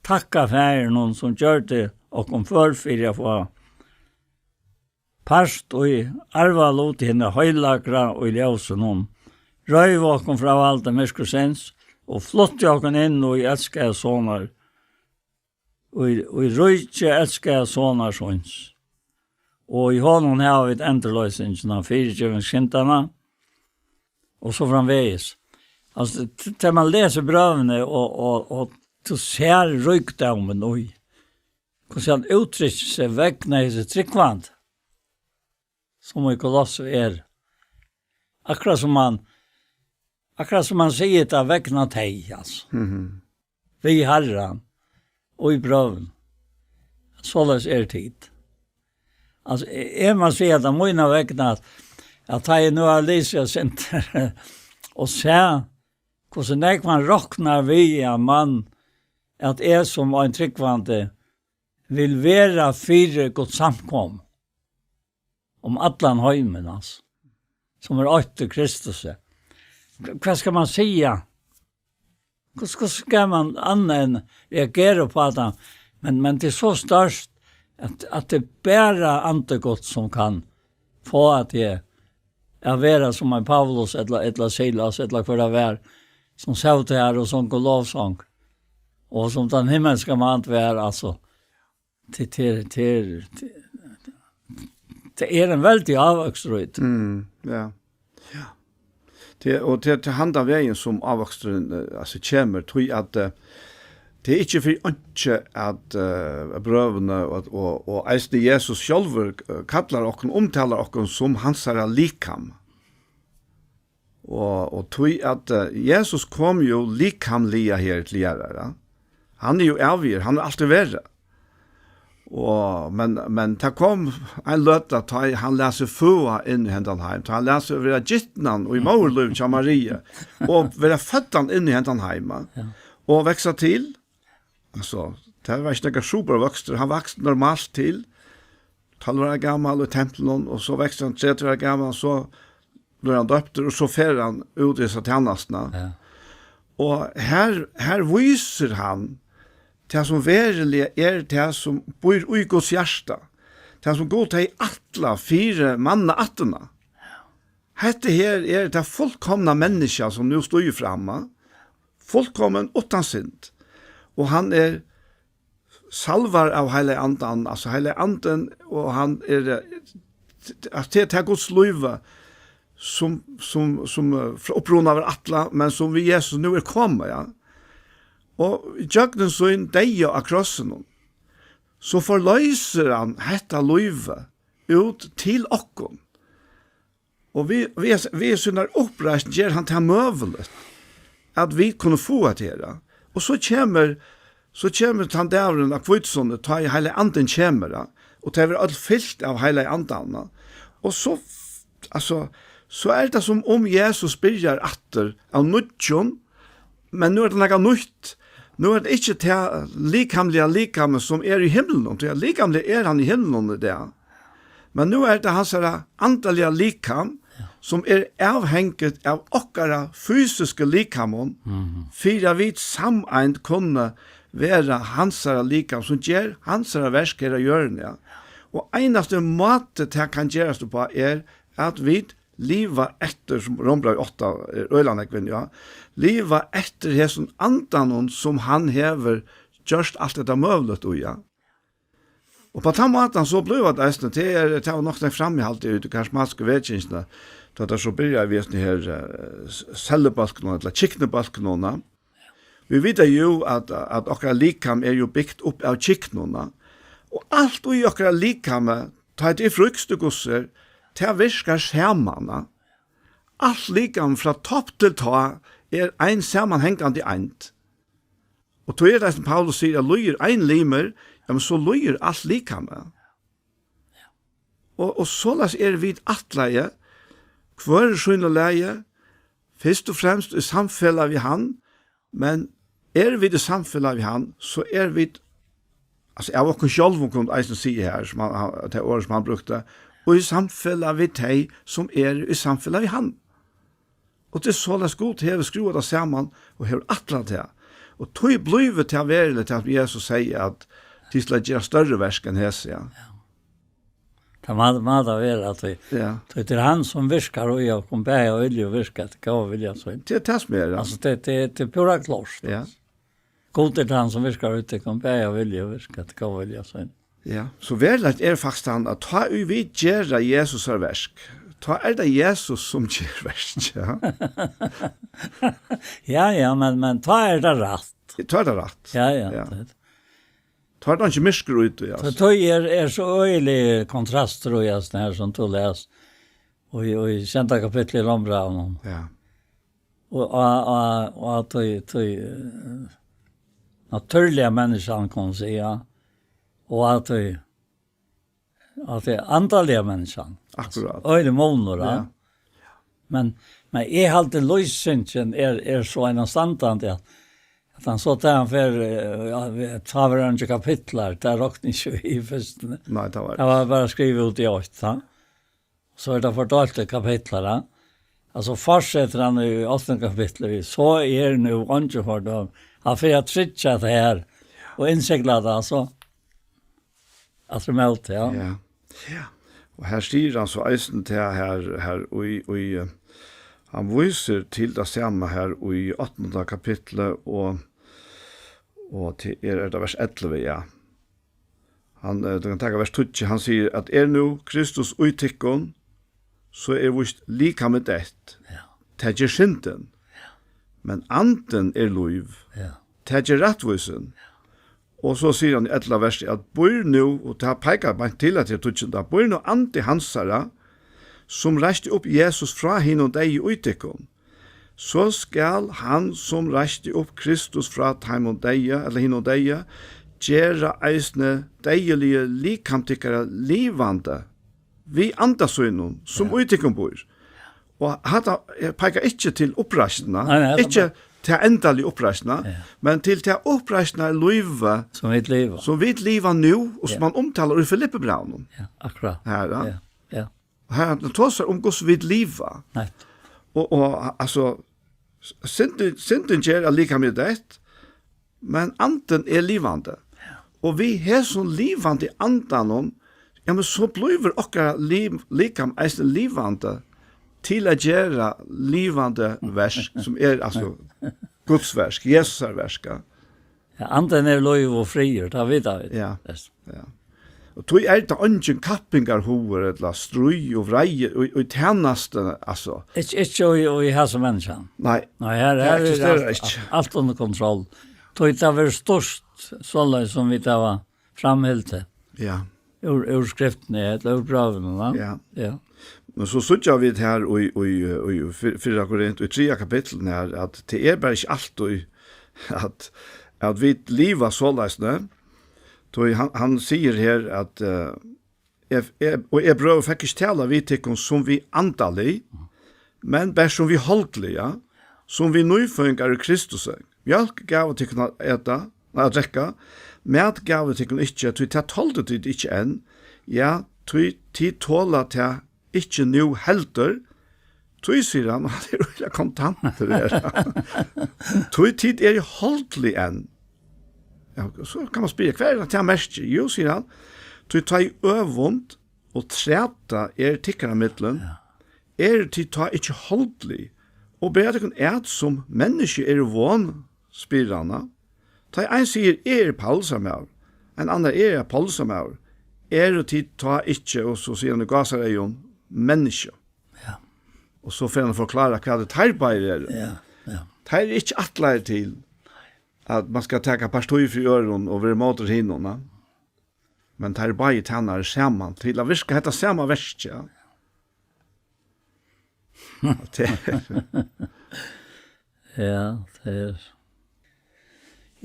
takka Faðirinum, sum gjørdi okkum før fyri at fáa part í arvaluti hinna heilagra í ljósinum, reiv okkum frá valdi myrkursins og flutti okkum inn í elskaða sonar, í, í ríki elskaða sonar síns. Og í honum hava vit endurloysingina, fyrigeving syndanna, og so framvegis. Altso, t-, tá man lesur brøvini og, og, og tú sær ríkdómin í, hvussu hann úttrykkir seg vegna hesi trúgvandi, sum í Kolossu er. Akkurát sum hann, akkurát sum hann sigur tað vegna tey, altso. Mhm. Við Harran og í brøvum. Soleiðis er tit. Altso, e-, eg má siga tað mína vegna, at, at tá eg nú havi lisið og sent og sæð, hvussu nógv man roknar við, at man, at eg sum ein trúgvandi vil vera fyri Guds samkomu um allan heimin, altso, sum er eitt í Kristusi. Hvat skal man siga? Hvussu, hvussu skal man annað enn reagera upp á tað? Men, men tað er so stórt, at, at tað er bara Andi Guds, sum kann fáa teg at vera sum ein Paulus ella, ella Silas, ella hvør tað var, sum sótu har og sungu lovsang, og sum tann himmelska maður var, altso, tað, tað, tað, tað, tað er ein veldig ávøkstur í tí. Mm, ja. Ja. Tað, og tað, tað er handan vegin, sum ávøksturin, eh, altso, kemur, tí at, eh, tað er ikki fyri einki, at, eh, brøvini og, og, og eisini Jesus sjálvur, eh, kallar okkum, umtalar okkum sum hansara likam. Og, og tí at, eh, Jesus kom jo likamliga her til jarðar, ja. Hann er jo ævigur, hann er altíð verið. Og, men, men tað kom ein løta, tá hann læt seg føða inn í hendan heim. Tá hann læt seg vera gitnan í móðurlívi hjá Maria, og vera føddan inn í hendan heim, ja. Ja. Og vaksa til. Altso, tað var ikki nakar super vøkstur. Hann vaks normalt til, tólv ára gamal í templinum, og so veksur hann tretivu ára gamal, so blívur hann døptur, og so fer hann út í hesa tænastuna. Ja. Og her, her vísir hann tað, sum veruliga er tað, sum býr í Guds hjarta. Tað, sum Gud hevði ætlað fyri mannaættina. Hetta her er tað fullkomna menniskja, sum nú stígur fram, fullkomin, uttan synd. Og hann er, salvar av Heilaga Andan, altso Heilagi Andin, og hann er, eh, at tað er Guds lív, sum, sum, sum, eh, frá uppruna var ætlað, men sum við Jesus nú er komið, ja. Og gjøgnum sín deyða á krossinum, so forloysir hann hetta lívið út til okkum. Og við, við, við sínar uppreisn ger hann tað møguligt, at vit kunnu fáa tað her. Og so kemur, so kemur tann dagurin á hvítusunnu, tá ið Heilagi Andin kemur, ja, og tey verða øll fylt av Heilaga Andanum. Og so, altso, so er tað sum um Jesus byrjar aftur av nýggjum, men nú er tað nakað nýtt. Nú er tað ikki tað likamliga likamið, sum er í himlinum, tí at likamliga er hann í himlinum í dag. Men nú er tað hansara andaliga likam, ja, sum er avhangigt av okkara fysiska likamum, mhm, fyri at vit sameind kunnu vera hansara likam, sum ger hansara verk her á jørðini, ja. Og einasti máti tað kann gerast uppá er, at vit liva eftir, sum Rómbrævið átta er øgiliga nógv inn í, ja, liva eftir hesum andanum, sum hann hevur gjørt alt hetta møguligt í, ja. Og á tann mátan so blívur tað eisini, tað er, tað var nokk tað framihaldið í tí karismatisku vekingini, tá tað so byrjaði við hesum her, eh, s-, sellubólkunum, ella kyknubólkunum, ja. Vit vita jú, at, at okkara likam er jú bygt upp av kyknum, ja. Og alt í okkara likami, tá tað er frískt og gott, tað virkar saman, ja. Alt likam frá topp til tá er ein samanhangandi eind. Og tí er tað, sum Paulus sigur, at líður ein limur, ja, men so líður alt likamið. Og, og soleiðis eru vit ætlaði, hvør í sínu lagi, fyrst og fremst í samfelag við hann, men eru vit í samfelag við hann, so eru vit, altso, av okkum sjálvum, kunnu eisini siga her, sum hann, hann, tað orð, sum hann brúkti, og í samfelag við tey, sum eru í samfelag við hann. Og tað er soleiðis, Gud hevur skrúvað tað saman og hevur ætlað tað. Og tí blívur tað veruligt, tað sum Jesus segði, at tit skulu gera størri verk enn hesi, ja. Ja. Tað má, má tað vera, at tí, ja, tí tað er hann, sum virkar í okkum, bæði av vilja og virka, at góða vilja sín. Tað er tað, sum er, ja. Altso, tað, tað, tað er púra klárt, ja, altso. Gud er tann, sum virkar í tykkum, bæði av vilja og virka, at góða vilja sín. Ja, so veruligt er faktiskt hann, at tá ið vit gera Jesusar verk, tá er tað Jesus, sum ger verk, ja. Ja, ja, men, men tá er tað rætt. Tá er tað rætt. Ja, ja, ja. Tað er, tá er tað ikki myrkur úti, so altso. Tá er, er so øgiligur kontrastur í, altso, her sum tú les, og í, og í sjeynda kapitli í Rómbrævinum. Ja. Og, og, og, og at tí, tí, eh, natúrliga menniskjan, kann man siga, og at tí, at tí andaliga menniskjan. Akkurát. Øgiligur munur, ja. Ja. Men, men eg haldi, lýsingin er, er so einastandandi, at, at hann so, tá hann fer, eh, ja, við, tá var hann ikki kapitlar, tað rokni eg ikki við fyrst. Nei, tað var, tað var bara skrivað út í eitt, ja. So er tað fordeilt í kapitlar, ja. Altso, fortsetir hann í áttanda kapitli, so er nú eingin fordøming. Hann fer at tryggja tað her, og innsigla tað, altso. Aftur móti, ja. Ja. Ja. Og her sigur hann so eisini tað her, her í, í, eh, hann vísir til tað sama her í áttanda kapitli, og, og til er, er tað vers ellivu, ja. Hann, eh, tú kanst taka vers tíggju, hann sigur, at er nú Kristus í tykkum, so er víst likamið deytt. Ja. Tað ger syndin. Ja. Men andin er lív. Ja. Tað ger rættvísin. Ja. Og so sigur hann í ellivta versi, at býr nú, og tað peikar beint til, at tað er tíggjunda, býr nú andi hansara, sum reisti upp Jesus frá hinum deyðu í tykkum, so skal hann, sum reisti upp Kristus frá teimum deyðu, ella hinum deyðu, gera eisini deyðiligu likam tykkara livandi við anda sínum, sum, ja, í tykkum býr. Og hatta, eh, peikar ikki til uppreisnina, nei, nei, hatta ikki bara ta endaligu uppreisnina, ja, men til ta uppreisnarlívið, sum vit liva, sum vit liva nú, og sum, ja, hann umtalar í Filippibrævinum. Ja, akkurát. Her, ja. Ja, ja. Og her, hann tosar um hvussu vit liva. Nett. Og, og, altso, s-, syndin, syndin ger at likamið er deytt, men andin er livandi. Ja. Og við hesum livandi andanum, ja, men so blívur okkara liv, likam eisini livandi til at gera livandi verk, sum er, altso, Guds verk, Jesusar verk, ja. Ja, andin er lív og friður, tað vita vit. Ja. Yes. Ja. Og tí er tað eingin kappingarhugur ella stríð og vreiði í, í tænastuni, altso. Ikki, ikki í, í hesum menniskjum. Nei. Nei, her, tað her er eksisterar alt, ikki. Alt undir kontroll. Tí tað verður stýrt soleiðis sum vit hava framhildið. Ja. Úr, úr skriftini, ella úr brøvunum, va? Ja. Ja. Men so síggja vit her í, í, í fyr-, fyrra Korint, í triðja kapitlinum her, at tað er bara ikki altíð at, at vit liva soleiðis, ne? Tí hann, hann sigur her at, eh, eg, eg, og eg, brøður, fekk ikki talað við tykkum sum við andalig, men bert sum við holdliga, sum við nýføðingar í Kristusi. Mjólk gavu tykkum at eta, nei, at drekka, mat gavu tykkum ikki, tí tað toldu tit ikki enn. Ja, tí tit tola tað ikki nú heldur. Tí, sigur hann, hann er øgiliga kontantur her. Tí tit eru holdlig enn. Ja, so kann man spyrja, hvat er tað, tað merkir? Jú, sigur hann, tí tá ið øvund og træta er tykkara millum, ja, eru tit tá ikki holdlig, og bera tykkum at sum menniskju eru von, spyr hann. Tá ein sigur, eg eri Paulsar maður, ein annar, eg eri Paulsar maður, eru tit tá ikki, og so sigur hann í gásareygum, menniskju? Ja. Og so fer hann at forklára, hvat teir báðir eru. Ja, ja. Teir eru ikki ætlaðir til, at man skal taka partí fyri øðrum og vera móti hinum, na? Men teir eru báðir tænarar saman, til at virka hetta sama verkið, ja. Og tað er Ja, tað er.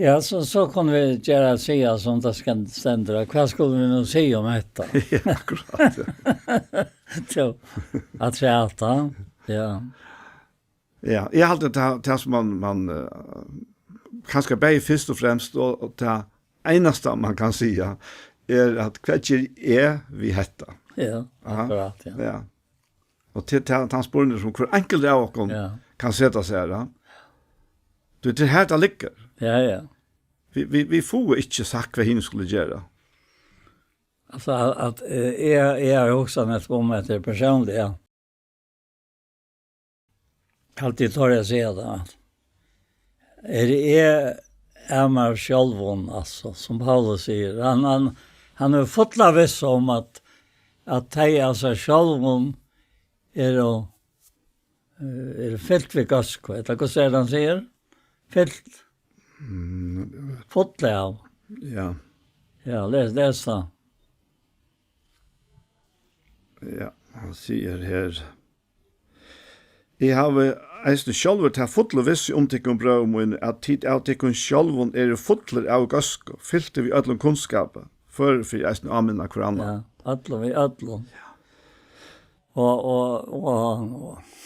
Ja, so, so kunnu vit gera at siga, sum tað skal, stendur, at hvat skulu vit nú siga um hetta? Ja, akkurát, ja. Tjó, at siga alt, ja. Ja. Ja, eg haldi, at tað, tað sum man, man, eh, kanska bæði fyrst og fremst, og, og tað einasta man kann siga, er at, hvat geri eg við hetta? Ja, aha, akkurát, ja. Ja. Og til, til tann spurning sum hvør enkelt av okkum, ja, kann seta seg her, ja. Tú, til her tað liggur. Ja, ja. Vi, vi, vi fáa ikki sagt, hvat hini skulu gera. Altso, at, at, eh, eg, eg havi hugsað mest um hetta persónliga, ja. Haldi eg tori at siga tað, at eri eg av mær sjálvum, altso, sum Paulus sigur. Hann, hann, hann hevur fulla vissu um, at, at tey av sær sjálvum eru, eh, eru fylt við góðsku. Ella hvussu er tað, hann sigur? Fylt. Mm. Full av. Ja. Ja, les, les tað. Ja, hann sigur her, eg havi eisini sjálvur ta fullu vissu um tykkum, brøður mínir, at tit av tykkum sjálvum eru fullir av góðsku, fyltir við øllum kunnskapi, førir fyri eisini at áminna hvør annan. Ja, øllum, við øllum. Ja. Og, og, og, og,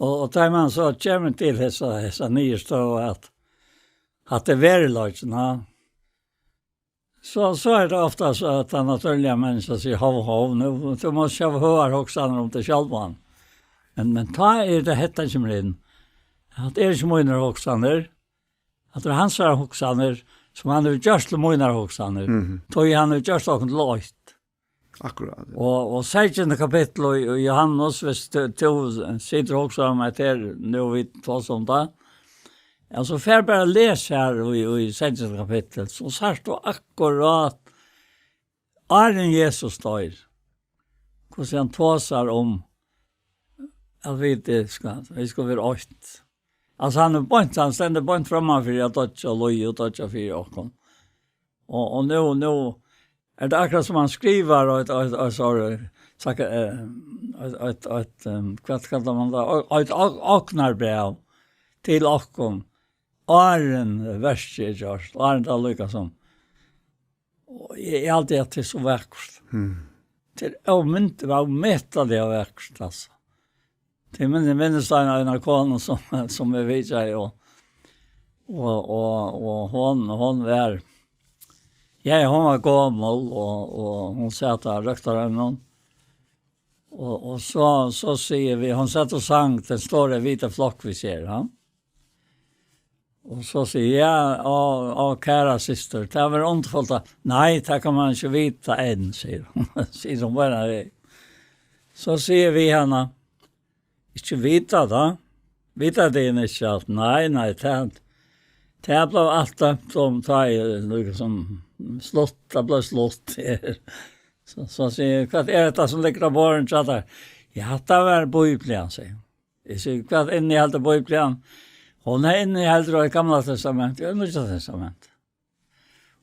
og, og tá man so kemur til hesa, hesa niðurstøðu, at, at tað er veruleikin, ha? So, so er tað ofta so, at tað natúrliga menniskja sigur, hov, hov, nú, tú mást ikki hava høgar hugsanir um teg sjálvan. Men, men tá er tað hetta kemur inn. At tað er ikki mínar hugsanir. At tað er hansara hugsanir, sum hann hevur gjørt til mínar hugsanir. Mhm. Tí hann hevur gjørt okkum til eitt. Akkurát, ja. Og, og sekstanda kapittul í, í Jóhannes, hvis tú, tú situr og hugsar um at her, nú vit tosa um tað. Altso, fer bara les her í, í sekstanda kapittul, so sært tú akkurát áðrenn Jesus doyr, hvussu hann tosar um at vit, eh, skal, vit skulu vera eitt. Altso, hann er beint, hann stendur beint framman fyri at doyggja og líða og doyggja fyri okkum. Og, og nú, nú er tað akkurát sum hann skrivar eitt, eitt, eitt, sorry, sak-, eh, eitt, eitt, eitt, ehm, hvat kallar man tað? Eitt, eitt, ognarbræv til okkum, áðrenn verkið er gjørt, áðrenn tað líka sum. Og eg, eg haldi, at tað er so vakurt. Mm. Tað er ómynd-, ómetaliga vakurt, altso. Tað minn-, minnist ein, ein kona sum, sum eg vitjaði, og, og, og, og hon, hon var, ja, hon var gomul, og, og hon sat á røktarheiminum. Og, og so, so sigur vit, hon sat og sang, den stóra vita flokk vit sær, ha? Og so sigur eg, ja, og, og kæra systir, tað var undurfult at, nei, tað kann man ikki vita enn, sigur hon. Sigur hon bara, eh. So sigur vit hana, ikki vita tað? Vita tygum ikki at, nei, nei, tað, Tað bleiv alt dømt um, tá ið líkasum slátt, tað bleiv slátt. So, so sigi eg: "Hvat er hetta sum liggur á borðinum hjá tær?" "Ja, hatta var Bíblian," sigur hon. Eg sigi: "Hvat inniheldur Bíblian?" "Hon inniheldur eitt Gamla Testament og eitt Nýggja Testament."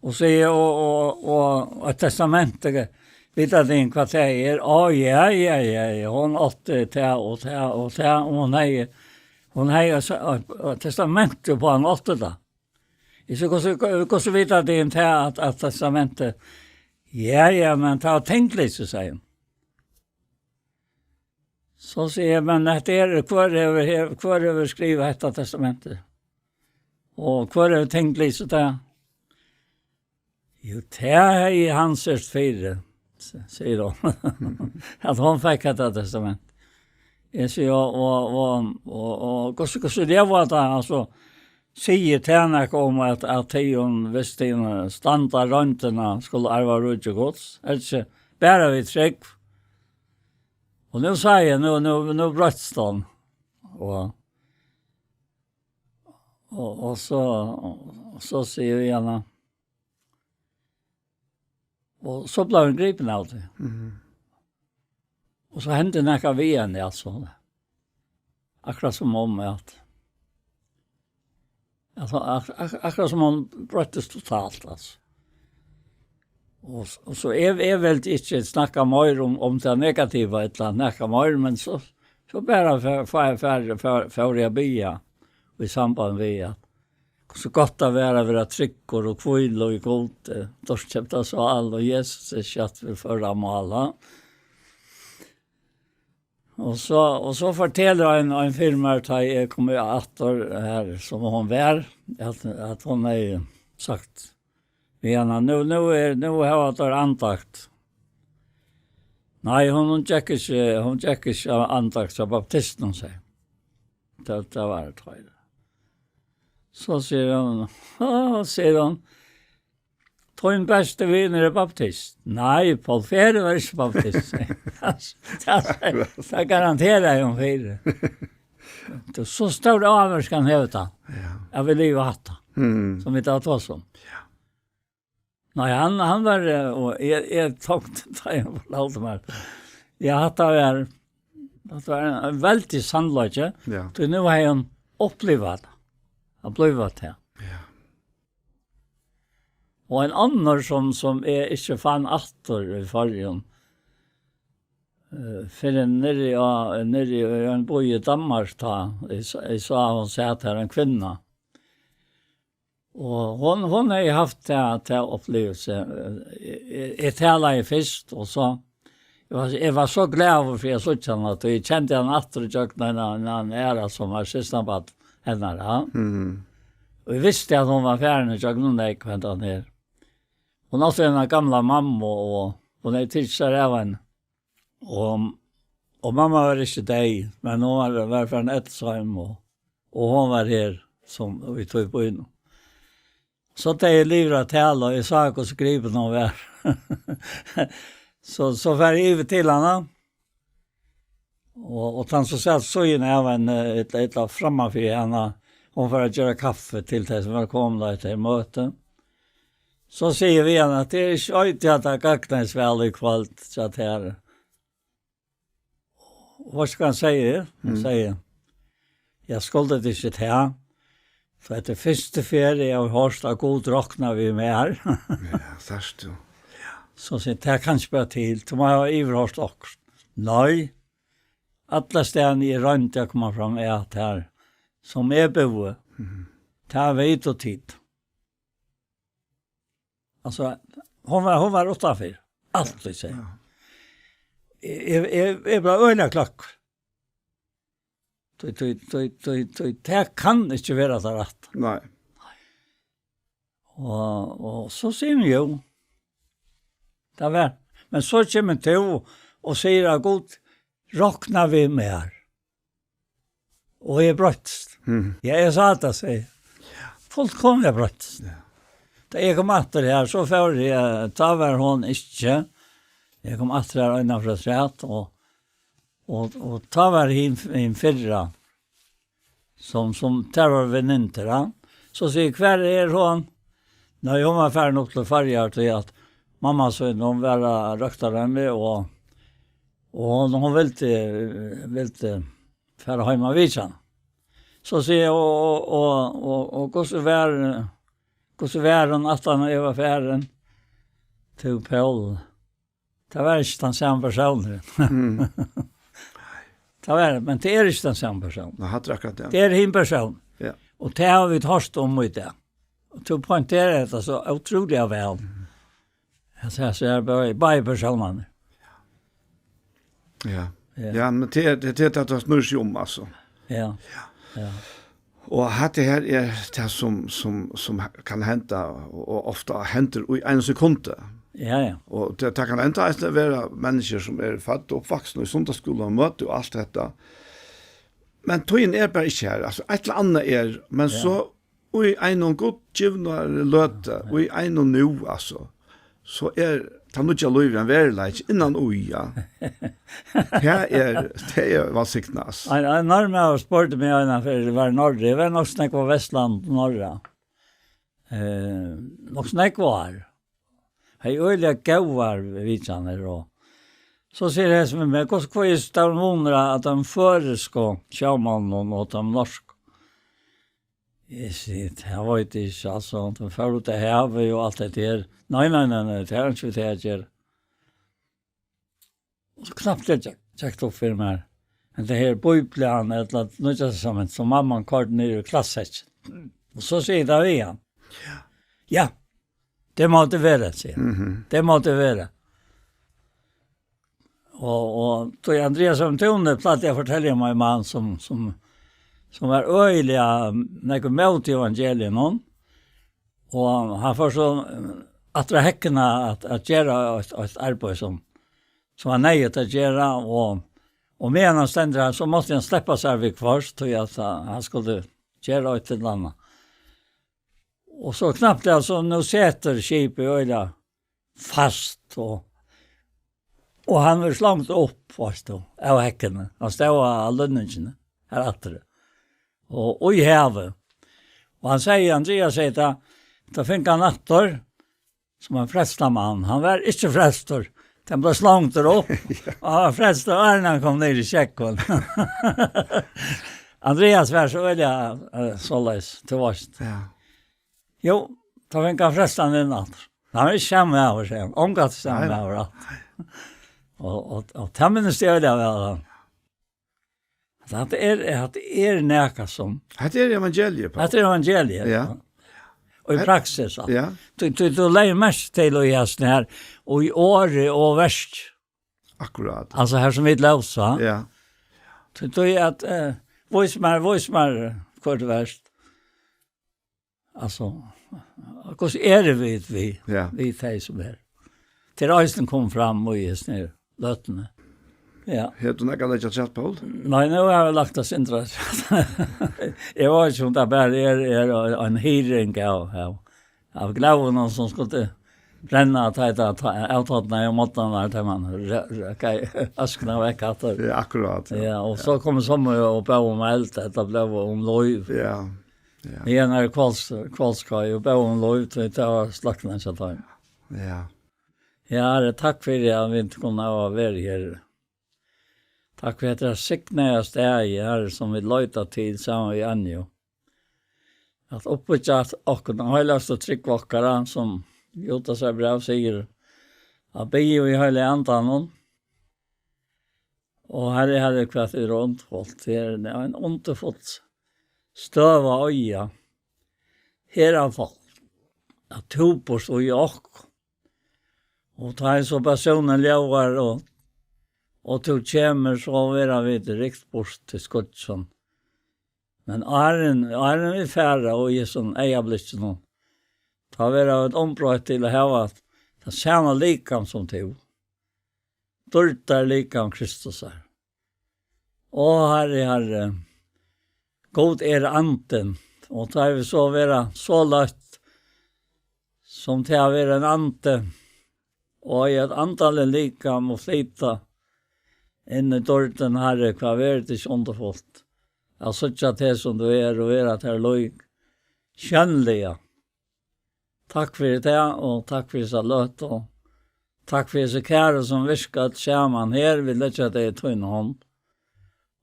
Og sigi: "Og, og, og eitt testament, eh, vita tygum hvat tað er?" "Á, ja, ja, ja, ja, hon átti tað og tað og tað, og hon hevði, hon hevði eitt, eitt testament upp á, hon átti tað." Eg sigi: "Hvussu, hvussu vita tygum tað, at, at testamentið?" "Ja, ja, men tað var tinglýst," sigur hon. So sigi eg: "Men hetta er, hvør hevur, hev-, hvør hevur skrivað hetta testamentið? Og hvør hevur tinglýst tað?" "Jo, tað hevði hann syrgt fyri," s-, sigur hon. At hon fekk hetta testament. Eg sigi: "Og, og, og, og, og hvussu, hvussu ljóðar tað, altso, sigur tað nakað um, at, at tey, um, viss tey, um, standa royndina, skulu arva ríki Guds? Ella bara við trúgv?" Og nú sá eg, nú, nú, nú broyttist hon. Og, og, og so, og so sigi eg við hana. Og so bleiv hon gripin av tí. Mhm. Og so hendi nakað við henni, altso. Akkurát sum um at, altso, ak-, ak-, akkurát sum hon broyttist totalt, altso. Og s-, og so eg, eg vildi ikki snakka meir um, um tað negativa, ella nakað meir, men so, so bara fór, fór, fór, fór, fór eg at biðja í samband við at, hvussu gott tað var at vera tryggur og hvíla í Gudi, dýrkeypta sál, og Jesus er skjótt vil føra á mál, ha? Og so, og so fortelur ein, ein fyri mær, tá eg kom aftur her, sum hon var, at, at hon hevði sagt við hana: "Nú, nú er, nú hava teir andakt." Nei, hon, hon gekk ikki, hon gekk ikki á andakt hjá baptistunum, segði. Tað, tað var tað. So sigur hon, "Á," sigur hon, "tín besti vinur er baptist." "Nei, Poul Ferðin var ikki baptist." Tað, tað, tað garanteri eg hon fyri. Tað er so stór ávirkan hevur tað, ja, at vit liva hatta, mm, sum vit hava tosað um. Ja. Nei, hann, hann var, eh, og eg, eg tók tað, tá eg fortaldi mær. Ja, hatta var, hatta var ein, ein veldig sannleiki. Ja. Tí nú hevði hon upplivað tað. At blíva tað. Ja. Og ein annar sum, sum eg ikki fann aftur í Føroyum, eh, fyrr enn niðri á, niðri í ein bý í Danmark, tá eg s-, eg sá, hon sat har, ein kvinna. Og hon, hon hevði havt ta, ta upplivelse. Eh, eg, eg talaði fyrst, og so, eg var, eg var so glaður fyri at síggja hana, at eg kendi hana aftur í gjøgnum ein, ein, ein aðra, sum var systkinabarn hennara, ja. Mhm. Og eg visti, at hon var farin í gjøgnum nógv, hendan her. Hon átti eina gamla mammu, og hon hevði tikið sær av henni. Og, og mamma var ikki deyð, men hon var, var farin á ellisheim, og, og hon var her, sum í tí býnum. So tá eg livi at tala, og eg sá, hvussu gripin hon var. So, so fór eg yvir til hana, og, og tann sum sat síðuna av henni, ella, ella framman fyri hana, hon fór at gera kaffi til tey, sum var komin til møtið. So sigi eg við hana, at tað er ikki, oj, tað gagnaðist væl í kvøld, so at her. Og veitst tú, hvat hon sigur? Hon, mm, sigur: "Ja, skuldi tað ikki tað? For hetta er fyrstu ferð, eg havi hoyrt, at Gud roknar við mær." Ja, sært tú. So sigur hon: "Tað kann ikki bera til, tú má hava yvirhoyrt okkurt." Nei, alla staðni eg royndi at koma fram, er at har, sum eg búði, mhm, tað veit og tit. Altso, hon var, hon var uttanfyri. Alt, eg sigi. Ja. Eg, eg, eg, eg bleiv øgiliga kløkkur. Tí, tí, tí, tí, tí, tað kann ikki vera tað rætta. Nei. Og, og so sigur hon: "Jú, tað var." Men so kemur tú og sigur, at Gud roknar við mær. Og eg broyttist. Mhm. Ja, eg sá tað, sigi eg. Fullkomiliga broyttist. Ja. Tá eg kom aftur her, so fór eg, tá var hon ikki. Eg kom aftur her eina ferð afturat, og, og, og tá var hin, hin fyrra, sum, sum, tær vóru vennindur, ja. So sigi eg: "Hvar er hon?" Nei, hon var farin upp til Føroyar, tí at mamma sín, hon var á røktarheimi, og, og hon, hon vildi, vildi fara heim at vitja hana. So sigi eg: "Og, og, og, og, og hvussu var, hvussu var hon, aftan eg var farin?" Tú, Poul, tað var ikki tann sami persónurin. Mm. Tað var, men tað er ikki tann sami persónurin. Nei, hatta er akkurát tað. Tað er hin persónurin. Ja. Og tað hava vit hoyrt um í dag. Og tú poengterar hetta so ótrúliga væl. Mm. At her sær bæði, bæði persónarnir. Ja. Ja. Ja, men tað er, tað er tað, tað snýr seg um, altso. Ja. Ja. Og hatta her er tað sum, sum, sum kann henda, og ofta hendir í einum sekundi. Ja, ja. Og tað, tað kann enda eisini vera menniskju sum eru fødd og uppvaksin í sunnudagsskúla og møti og alt hetta. Men tíðin er bara ikki her. Altso, eitt ella annað er, men Ja. so í einum gudgivnari løtu, Ja. í einum nú, altso, so er tað nýggja lívið ein veruleiki innan í, ja. Tað er, tað er vælsignað, altso. Ein, ein norðmaður spurdi meg eina ferð, eg var norðuri, eg var nokk so nógv á Vestland norðuri. Eh, nokk so nógv ár. Hevði øgiliga góðar vitjanir, og so sigur hesin við meg: "Hvussu, hvat er stórur munur á teimum føroysku sjómonnunum og teimum norsku?" Eg sigi: "Tað veit eg ikki, altso, teir fóru út á havið og alt hetta her." Nei, nei, nei, nei, tað er ikki við tað at gera. Og so knappliga gekk, gekk tað upp fyri mær. Men tað her Bíblian, ella Nýggja Testamentið, sum mamman koyrdi niður í klasssekkin. Og so sigi eg tað við hann. Ja, tað má tað vera, sigur hann. Mhm. Tað má tað vera. Og, og tá Andreas var um túnið, plagdi eg at fortelja um ein mann sum, sum, sum var øgiliga nógv ímóti evangeliinum. Og hann fór so, eh, aftur á hekkuna at, at gera eitt, eitt arbeiði sum, sum var neyðugt at gera, og, og meðan hann stendur her, so mátti hann sleppa sær viðhvørt, tí at, eh, hann skuldi gera eitt til annað. Og so knappliga, so nú setur skipið øgiliga fast, og, og hann verður slongdur upp, veitst tú, av hekkuni. Hann stóð á, á løningini, har aftur. Og, og í havið. Og hann segði, Andreas segði tað, tá fingu hann aftur, sum ein frelstan mann. Hann var ikki frelstur. Hann bleiv slongdur upp, Ja. og hann var frelstur, áðrenn hann kom niður í sjógvin. Andreas var so øgiliga, eh, soleiðis, tú veitst. Ja. Jú, tá fingu hann frelstan inn aftur. Hann var ikki sami maður, segði hann. Ongantíð sami Nei. maður aftur. Og, og, og tað minnist eg øgiliga væl, hann. At hatta er, at hatta er nakað sum Hetta er evangeliið, Pól. Hetta er evangeliið, Ja. ja. Og í Her- praksis, ja. Ja. Tú, tú, tú leggur merki til í hasum her, og í orði og verki. Akkurát. Altso, her sum vit lósa. Ja. Tú, tú, at, eh, vís mær, vís mær, eh, hvørt verk. Altso, hvussu eru vit, vit, Ja. vit tey sum eru? Tað er eisini komið fram í hesum her løtuni. Ja. Hevur tú nakað at leggja afturat, Pól? Nei, nú havi eg lagt eitt sindur afturat. Eg veit ikki, um tað bara er, er ein hýring av, av, av glóðunum sum skuldi brenna, tá, tá, tá, avtodnaði um morgnarnar, tá man re-, re-, ok, øskuna vekk aftur. Ja, akkurát, ja. Ja, og so komu summi og bóðu um eld, ella bóðu um lív. Ja, ja. Meðan er Hvalská og bóðu um lív, tí tað var sløknað hjá teimum. Ja. Ja, Harri, takk fyri at vit kunnu hava verið her. Takk fyri hetta signaða staðið, Harri, sum vit leita til saman við Anju. At uppbyggja okkum á heilagustu trúgv okkara, sum Judasar bræv sigur, at biðja í heilaga andanum. Og Harri, Harri, hvat er undurfult, tað er ein undurfull støða at eiga. Her er fólk, at tú býrt í okkum. Og tá ið so persónurin ljóðar, og, og tú kemur, so verða vit rykt burt til skýggjan. Men áðrenn, áðrenn vit fara, og í hesum eygablikkinum, tá verða vit umbroytt til at hava tað sama likam sum tú. Dýrdarlikam Kristusar. Ó, Harri, Harri, Gud er andin, og tá vit so verða so løtt, sum tað at vera ein andi, og í eitt andaligt likam og flyta inn í dýrdina, Harri, hvat verður tað ikki undurfult at síggja teg sum tú ert og vera tær lík. Sjónliga. Takk fyri tað, og takk fyri hesa løtu. Takk fyri hesi kæru, sum virka øll saman her. Vit leggja tey í tína hond.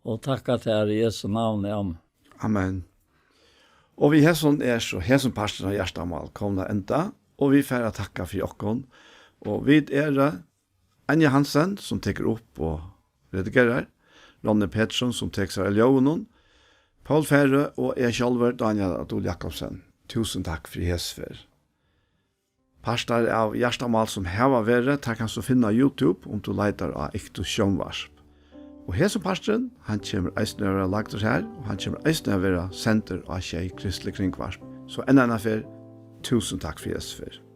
Og takka tær í Jesu navni. Amen. Amen. Og við hesum er so hesin parturin av Hjartamál komin at enda, og vit fara at takka fyri okkum. Og vit eru Anja Hansen, sum tekur upp og redigerar, Ronny Petersson, sum tekur sær av ljóðinum, Poul Færø og eg sjálvur, Dánjal Adol Jakobsen. Túsund takk fyri hesa ferð. Partar av Hjartamál, sum hava verið, teir kanst tú finna á YouTube, um tú leitar á Iktus Sjónvarp. Og hesin parturin, hann kemur eisini at vera lagdur har, og hann kemur eisini at vera sendur á sjey kristlig kringvarp. So enn eina ferð, túsund takk fyri hesa ferð.